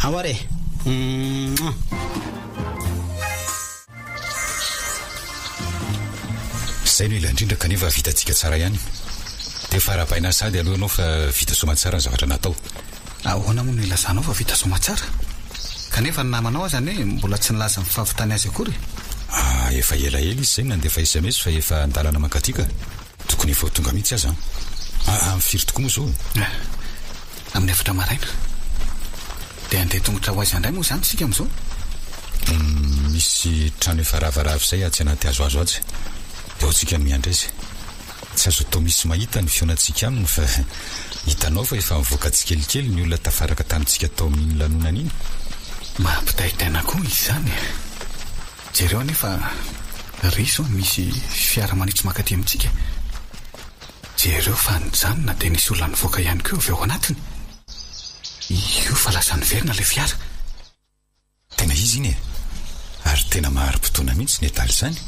Ao ary e! Mouah! Izay no ela indrindra kanefa vitantsika tsara ihany. Dia efa arahabaina sahady aloha ianao fa vita soamantsara ny zavatra natao. Ahoana moa no ilazanao fa vita soamantsara? Kanefa ny namanao aza anie mbola tsy nilaza ny fahavitany azy akory e! Ah, efa elaela izy izay no nandefa sms fa efa an-dalana mankaty ka. Tokony efa ho tonga mihitsy aza an. Ah, amin'ny firy tokoa moa izao e? Amin'ny efatra maraina. Dia handeha tongotra ho aiza indray moa izany isika amin'izao? Misy trano efa ravarava izay atsy anaty hazohazo atsy. Dia ao tsika no miandry azy. Tsy azo atao misy mahita ny fihaonantsika aminy fa hitanao fa efa mivoaka tsikelikely ny olona tafaraka tamintsika tao amin'iny lanonana iny. Mampitaitaina koa izany e! Jereo anie fa ry izao misy fiara manitsy mankaty amintsika. Jereo fa nijanona dia nisy olona nivoaka ihany koa avy ao anatiny. Io fa lasa niverina ilay fiara. Tena izy iny e! Ary tena mahari-potoana mihitsy ny adala izany.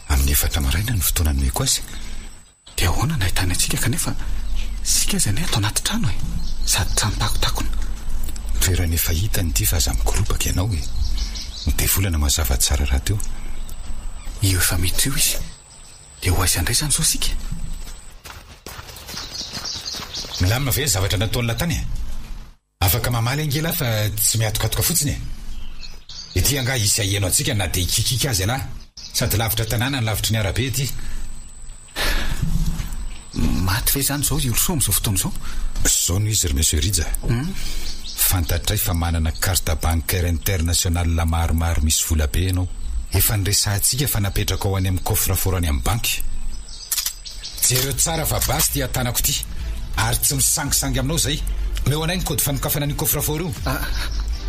Amin'ny efatra maraina no fotoana nomeko azy. Dia ahoana no ahitany antsika kanefa isika aza anie ato anaty trano e! Sady trano takotakona. Toerana efa hitany ity fa aza mikoropaka ianao e! Ny devolana mazava tsara rahateo. Io efa miditra io izy. Dia ho aiza indray izany izao isika? Milamina ve ny zavatra nataon'lah tany e? Afaka mamaly ange lah fa tsy mihatokatoka fotsiny e! Ety angaha hisy haheno antsika na dia hikikiaka aza ialahy? Sady lavitra tanàna no lavitry ny arabe ety. Maty ve izany izao i Olosoa amin'izao fotoana izao? Izao no izy ry Monsieur Rija. Fantatray fa manana carte bancaire internationale maromaro misy vola be ianao. Efa niresahantsika fa napetrakao any amin'ny coffre fort any amin'ny banky. Jereo tsara fa basy ity atanako ity ary tsy misangisangy aminao izay. Omeo anay ny code fanokafana an'io coffre fort io. Ah,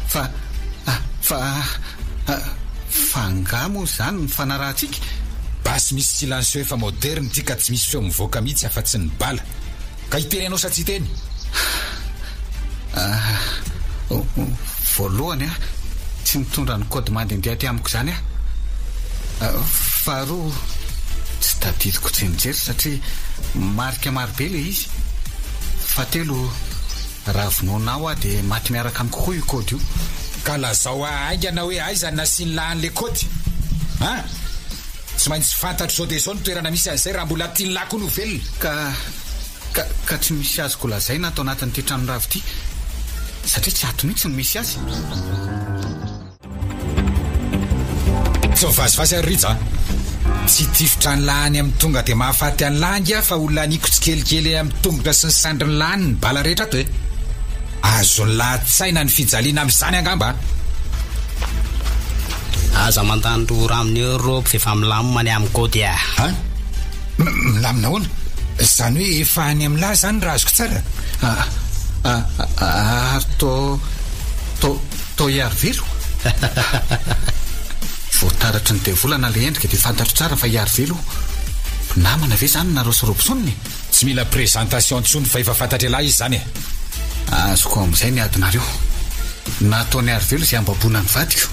fa, ah, fa, ah, fa angaha moa izany ny fanarahantsika? Basy misy silencieux efa moderne ity ka tsy misy feo mivoaka mihitsy afa-tsy ny bala. Ka hiteny ianao sa tsy hiteny? Ah, voalohany ah, tsy mitondra ny code mandehandeha aty amiko izany aho. Ah, faharoa, tsy tadidiko tsy nijery satria marika marobe ilay izy. Fahatelo, raha vonoinao aho dia maty miaraka amiko koa io code io. Ka lazao ahy haingana hoe aiza no nasian'lah an'le kaoty? An? Tsy maintsy fantatro izao dia izao ny toerana misy an'izay raha mbola tian'lah koa ny ho velona. Ka, ka, ka tsy misy azoko lazaina ato anatin'ity trano rava ity, satria tsy ato mihitsy no misy azy. Tsy mivazivazy ary Rija a! Tsy hitifitra an'lah any amin'ny tonga dia mahafaty an'lah ange fa ho laniako tsikelikely eny amin'ny tongotra sy ny sandrin'lah any ny bala rehetra ato e! Azon'lah an-tsaina ny fijaliana amin'izany angamba a! Aza mandany rora aminy eo Rob f'efa milamina ny amiko dia. An? Milamina ahoana? Izany hoe efa any amin'lah izany raha azoko tsara? Ary to, to, to Iarivelo? Vao taratry ny devolana ilay endrika dia fantatro tsara fa Iarivelo io. Mpinamana ve izany nareo sy Robson e? Tsy mila présentation intsony fa efa fantatr'ialahy izy izany e! Azoko amin'izay ny adinareo. Nataon'i Arivelo izay hambaboana ny vadiko.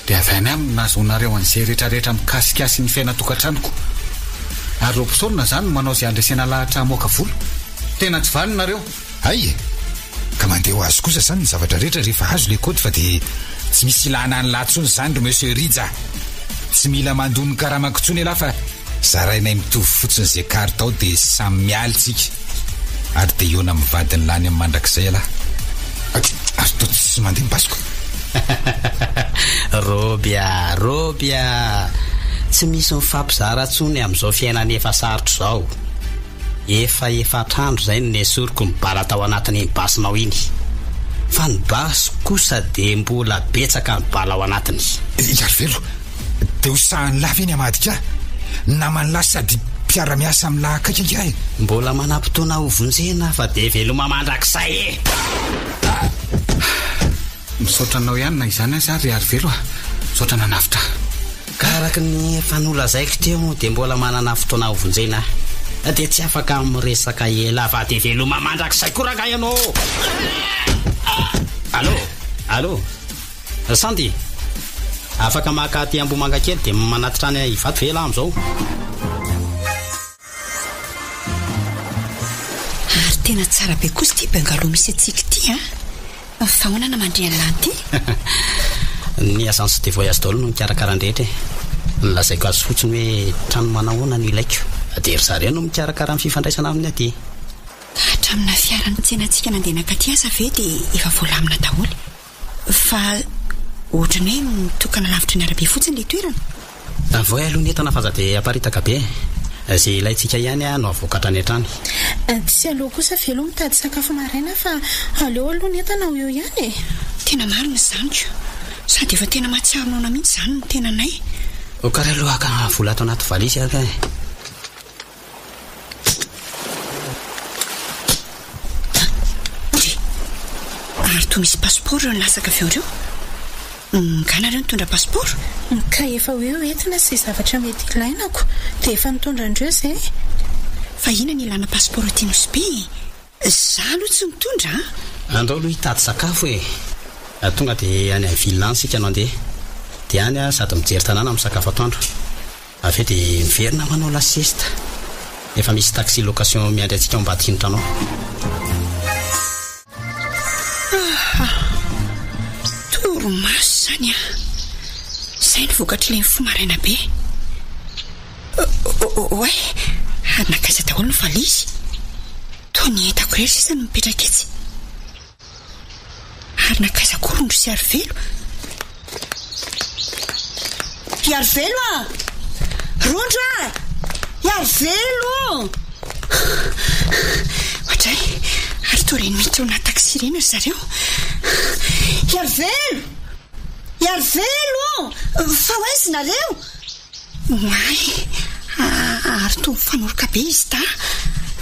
Dia avy any aminy no nahazoanareo an'izay rehetrarehetra mikasika ahy sy ny fiainan-tokantranoko. Ary Robson izany no manao izay handresena lahatra hamoaka vola. Tena tsy vanona nareo! Hay e! Ka mandeha ho azy kosa izany ny zavatra rehetra rehefa azo ilay kaoty fa dia tsy misy ilana an'lah intsony izany ry Monsieur Rija a! Tsy mila mandoa ny karamako intsony ialahy fa zarainay mitovy fotsiny izay carte ao dia samy miala isika ary dia hihaona amin'ny vadin'lah any amin'ny mandrakizay ialahy. Ary toa tsy mandeha ny basiko. Roby a! Roby a! Tsy misy mifampizara intsony amin'izao fiainana efa sarotra izao. Efa efatr'andro izay no nesoriko ny bala tao anatin'iny basinao iny. Fa ny basiko kosa dia mbola betsaka ny bala ao anatiny. Iarivelo, dia ho sahan'lah ve ny hamadika ahy? Naman'lah sady mpiara-miasa amin'lah akaiky angaha e? Mbola manam-potoana hovonjena fa dia veloma mandrakizay e! Misaotra anao ihany na izany aza ry Arivelo a! Misaotra nanavotra ahy. Ka araka ny efa nolazaiko teo dia mbola manana fotoana hovonjena aho. Dia tsy afaka miresaka ela fa dia veloma mandrakizay koa rangahy ianao! Allô? Allô? Sandy? Afaka maka aty Ambohimangakely dia manatitra any Ivato ve ialahy amin'izao? Ary tena tsara be kosa ity bungalow misy antsika ity an! Fa ahoana no mandre an'lah ity? Ny agence de voyage daholo no mikarakara ny rehetra e! Nolazaiko azy fotsiny hoe trano manahoana no ilaiko, dia ry zareo no mikarakara ny fifandraisana aminy aty. Hatramina fiara nitsenantsika nandeha nankaty aza ve dia efa voalamina daholo? Fa ohatran'ny hoe mitokana lavitry ny arabe fotsiny ilay toerana. Avoahy aloha ny entana fa aza dia aparitaka be e. Izay ilaintsika ihany no avoaka hatrany hatrany. Tsy aleo kosa ve aloha mitady sakafo maraina fa aleo aloha ny entana ho eo ihany e. Tena marina izany ko. Sady efa tena mahatsiaro noana mihitsy izany ny tenanay. Ok ary aloha haka vola ato anaty valizy aho kay. Ndry! Ary toa misy passeport ireo nilatsaka avy eo ireo? Nga nareo nitondra passeport? Ka efa ho eo entina sy zavatra mety ilaina ko, dia efa nitondra andreo zay. Fa inona ny ilana passeport aty Nosy Be e? Za aloha tsy mitondra a! Andao aloha hitady sakafo e! Tonga dia any amin'ny ville any isika no andeha. Dia any sady mijery tanàna no misakafo atoandro. Avy eo dia miverina manao la sieste. Efa misy taxi location miandry antsika ao ambadiky ny trano ao. Aha! Torimaso izany an! Izay no vokatr'ilay mifoha maraina be. Oay! Ary nankaiza daholo ny valizy? Toa ny entako irery sisa no mipetraka etsy. Ary nankaiza koa Rondro sy Arivelo? Iarivelo a! Rondro a! Iarivelo ô! Oadray, ary toa ireny miditra ao anaty taxi ireny ry zareo. Iarivelo! Iarivelo ô! Fa ho aiza nareo? Oay, ary toa mifanoroka be izy dahy.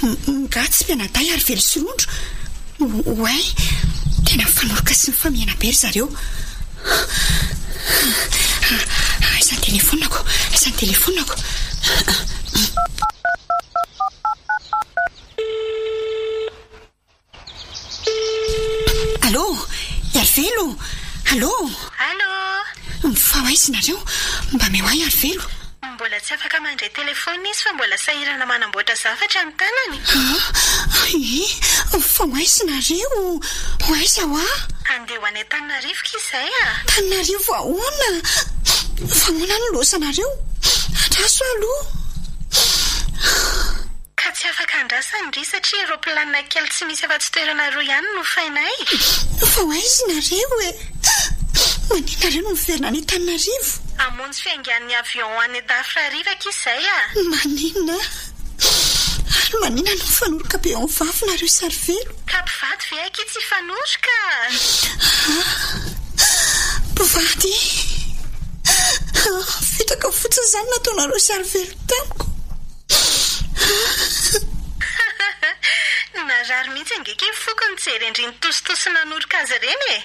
Nga tsy mpianadahy ary velo sy rondro? Oay, tena mifanoroka sy mifamihana be ry zareo. Aiza ny telefonako? Aiza ny telefonako? Allô Iarivelo Allô Allô Fa ho aiza nareo? Mba meo ahy Iarivelo. Mbola tsy afaka mandray telefaonina izy fa mbola sahirana manamboatra zavatra ny tanany. Ah, eh, fa ho aiza nareo? Ho aiza hoa? Andeha ho any Antananarivo ki izay a! Antananarivo ahoana? Fa ahoana no lozanareo? Andraso aloha. Ka tsy afaka andrasana ndry satria ropilanina kely tsy misy afa-tsy toerana roa ihany no fainay. Fa ho aiza nareo e? Maninona nareo no miverina any Antananarivo? Hamonjy fiaingan'ny avion ho any Andafy hariva ki izay a! Maninona? Ary maninona no mifanoroka be ao amin'ny vavy nareo sarivelo? Ka mpivady ve akia tsy hifanoroka? Ah! Mpivady? Ah! Fitaka fotsiny izany nataonareo sarivelo tamiko. Narary mihitsy ange kay ny foko nijery an-dry nitositosy nanoroka azy ireny e!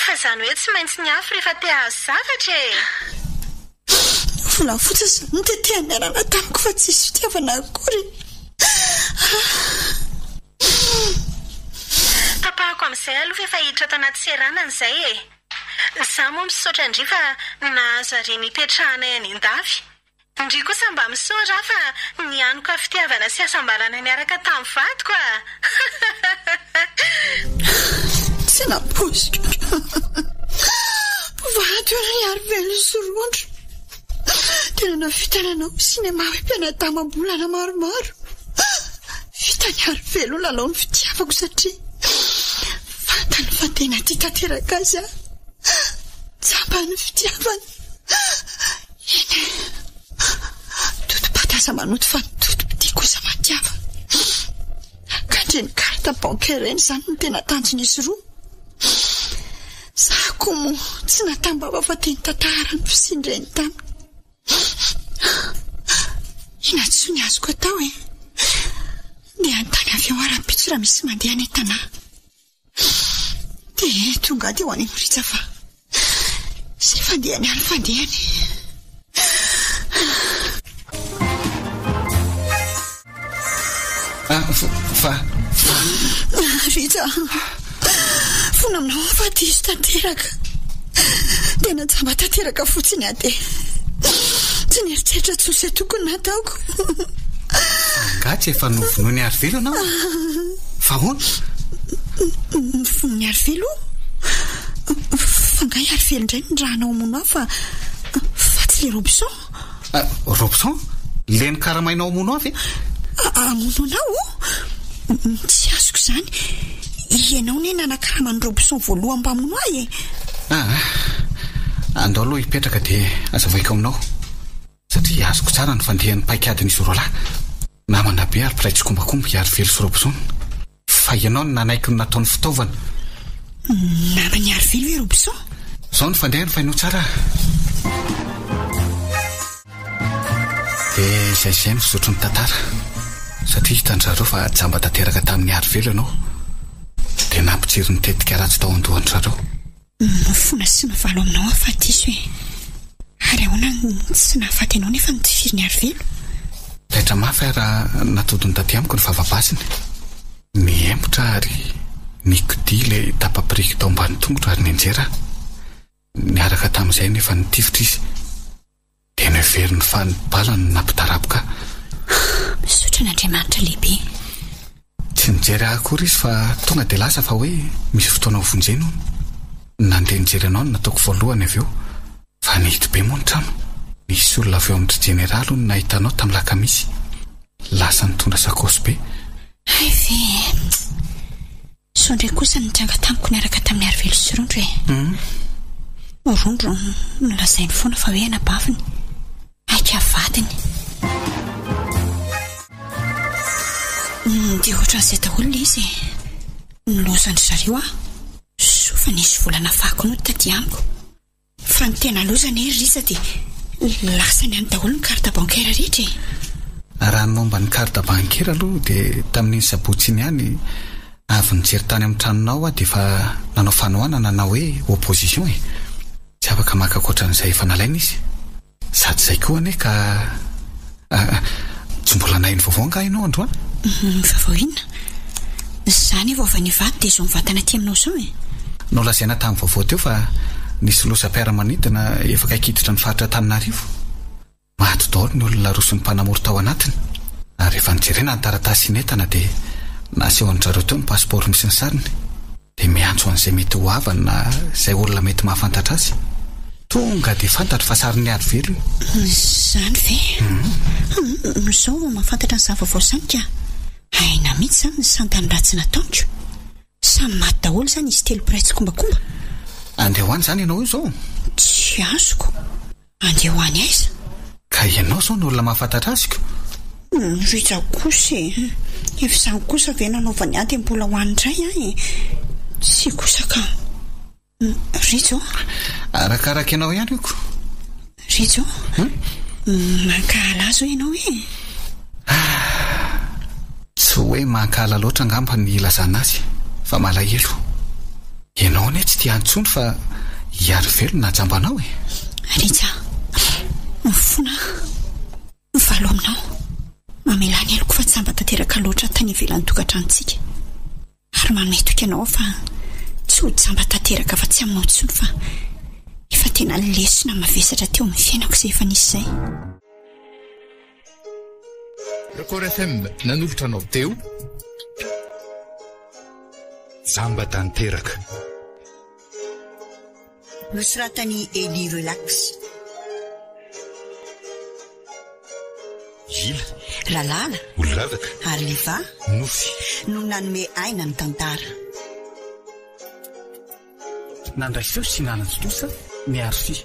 Fa izany hoe tsy maintsy niafy rehefa te hahazo zavatra e! Volafotsy izany no tetehan'ny anana tamiko fa tsisy fitiavana akory. Tapahako amin'izay aloha fa efa hiditra ato anaty seranana izay e! Izaho moa misaotra an-dry fa nahazo harena hipetrahanay any an-dafy. Ndry kosa mba misaora aho fa nianoka fitiavana sy hasambarana niaraka tamin'ny vadiko a! Tsy nampoiziko. Mpivady hono i Arivelo sy Rondro. Tena nahavita nanao sinema hoe mpianadahy amam-bolana maromaro. Vitan'i Arivelo lalao ny fitiavako satria fantany fa tena tia tanteraka azy aho. Jamba ny fitiavany. Eny e! Totom-paty aza manoto fa ny totom-pitia kosa matiava. Ka ndreny carte bancaire ireny izany no tena tanjon'izy roa. Za koa moa tsy natam-bava fa teny tantara ny fisian'ireny taminy. Inona intsony azoko atao e? Ndeha hanontany avy eo aho rahampitso raha misy mandeha any an-tanà. Dia tonga dia ho any amin'i Rija fa izay fandehany any fandehany. Ah, fa, fa. Rija, fona aminao aho fa diso tanteraka. Tena jamba tanteraka fotsiny aho dia tsy nieritreritra intsony izay tokony nataoko. Angaha tsy efa novonoin'i Arivelo ianao? Fa ahoana? Novonoin'i Arivelo? Fa angaha i Arivelo indray no nirahanao hamono ahy fa fa tsy ilay Robson? Robson? Ilay nokaramainao hamono ahy ve? Hamono anao? Tsy azoko izany. Ianao anie nanakarama an'i Robson voalohany mba hamono ahy e! Aa, andao aloha hipetraka dia hazavaiko aminao. Satria azoko tsara ny fandehan'ny paikadin'izy roalahy. Namana be ary mpiray tsikombakomba i Arivelo sy Robson. Fa ianao no nanaiky ny nataony fitaovana. Naman'i Arivelo i Robson? Izao ny fandehany fa henoy tsara ah. Dia izay izay no fizotry ny tantara. Satria hitan-dry zareo fa jamba tanteraka tamin'i Arivelo ianao. Dia nampijery ny tetika ratsy tao an-dohan-dry zareo. Mifona sy mivalo aminao aho fa diso e! Ary ahoana no tsy nahafaty anao nefa notifirin'i Arivelo? Taitra mafy aho raha natodiny taty amiko ny vavabasiny. Niembotra aho ary nikodia ilay tapa-biriky tao ambany tongotro ary nianjera aho. Niaraka tamin'izay anefa nitifitra izy. Dia noheveriny fa ny bala no nampidaraboka ahy. Misaotra an'Andriamanitra lehibe. Tsy nijery ahy akory izy fa tonga dia lasa fa hoe misy fotoana ho vonjena hono. Nandeha nijery anao no nataoko voalohany avy eo. Fa nihidy be moa ny trano. Nisy olona avy eo amin-dry Jeneraly hono nahita anao tamin'ny lakamisy. Lasa nitondra sakaosy be. Hay ve e! Sao indray kosa nitranga tamiko niaraka tamin'i Arivelo sy Rondro e. Rondro no nolazainy foana fa hoe anabaviny. Aika vadiny. Dia ohatran'izay daholo ilay izy e. Nilaozan-dry zareo aho. Soa fa nisy vola nafahako nody taty amiko. Fa ny tena loza anie ry Rija dia lasany any daholo ny carte bancaire rehetra e! Raha ny momba ny carte bancaire aloha dia tamin'iny sabotsy iny ihany avy nijery tany amin'ny tranonao aho dia efa nanao fanohanana na hoe opposition e! Tsy afaka maka ankoatran'izay efa nalaina izy. Sady izay koa anie ka tsy mbola naheno vaovao angaha ianao androany? Vaovao inona? Za anie vao avy any Ivato dia izao mivantana aty aminao izao e! Nolazaina tamin'ny vaovao teo fa nisy lozam-piaramanidina efa akaiky hiditra ny faritra Antananarivo. Maty daholo ny olona rosin'ny mpanamory tao anatiny. Ary rehefa nojerena ny taratasy sy ny entana dia nasehon-dry zareo teo ny pasipaoro misy ny sariny. Dia miantso an'izay mety ho havany na izay olona mety mahafantatra azy. Tonga dia fantatro fa sarin'i Arivelo io. Izany ve? Hum, izao vao mahafantatra an'izany vaovao izany ka. Aina mihitsy izany ny santany ratsy nataoniko. Samy maty daholo izany izy telo mpiray tsikombakomba. Andeha ho any izany ianao io izao? Tsy azoko. Andeha ho any aiza? Ka ianao izao no olona mahafantatra azy ko! Rija kosa e! Efa izany kosa ve nanaovany ahy dia mbola ho any indray aho e! Tsia kosa ka! Rijo ô! Arakaraka ianao ihany io ko! Rijo ô! Mankahala ahy izao ianao e! Ah! Tsy hoe mankahala loatra angamba ny ilazana azy fa malahelo. Ianao anie tsy tia intsony fa i Arivelo no nahajamba anao e! Rija, mifona aho. Mivalo aminao. Mamelà ny heloko fa jamba tanteraka loatra tany ivelan'ny tokantranontsika. Ary manome toky anao aho fa tsy ho jamba tanteraka afa-tsy aminao intsony fa efa tena lesona mavesatra teo amin'ny fiainako izay efa nisy izay. Record FM nanolotra anao teo. Jamba tanteraka. Nosoratan'i Elie Relax. Gila. Ralala. Oloravaka. Ary Liva. Nofy. No nanome aina ny tantara. Nandray feo sy nanatontosa ny Arfi.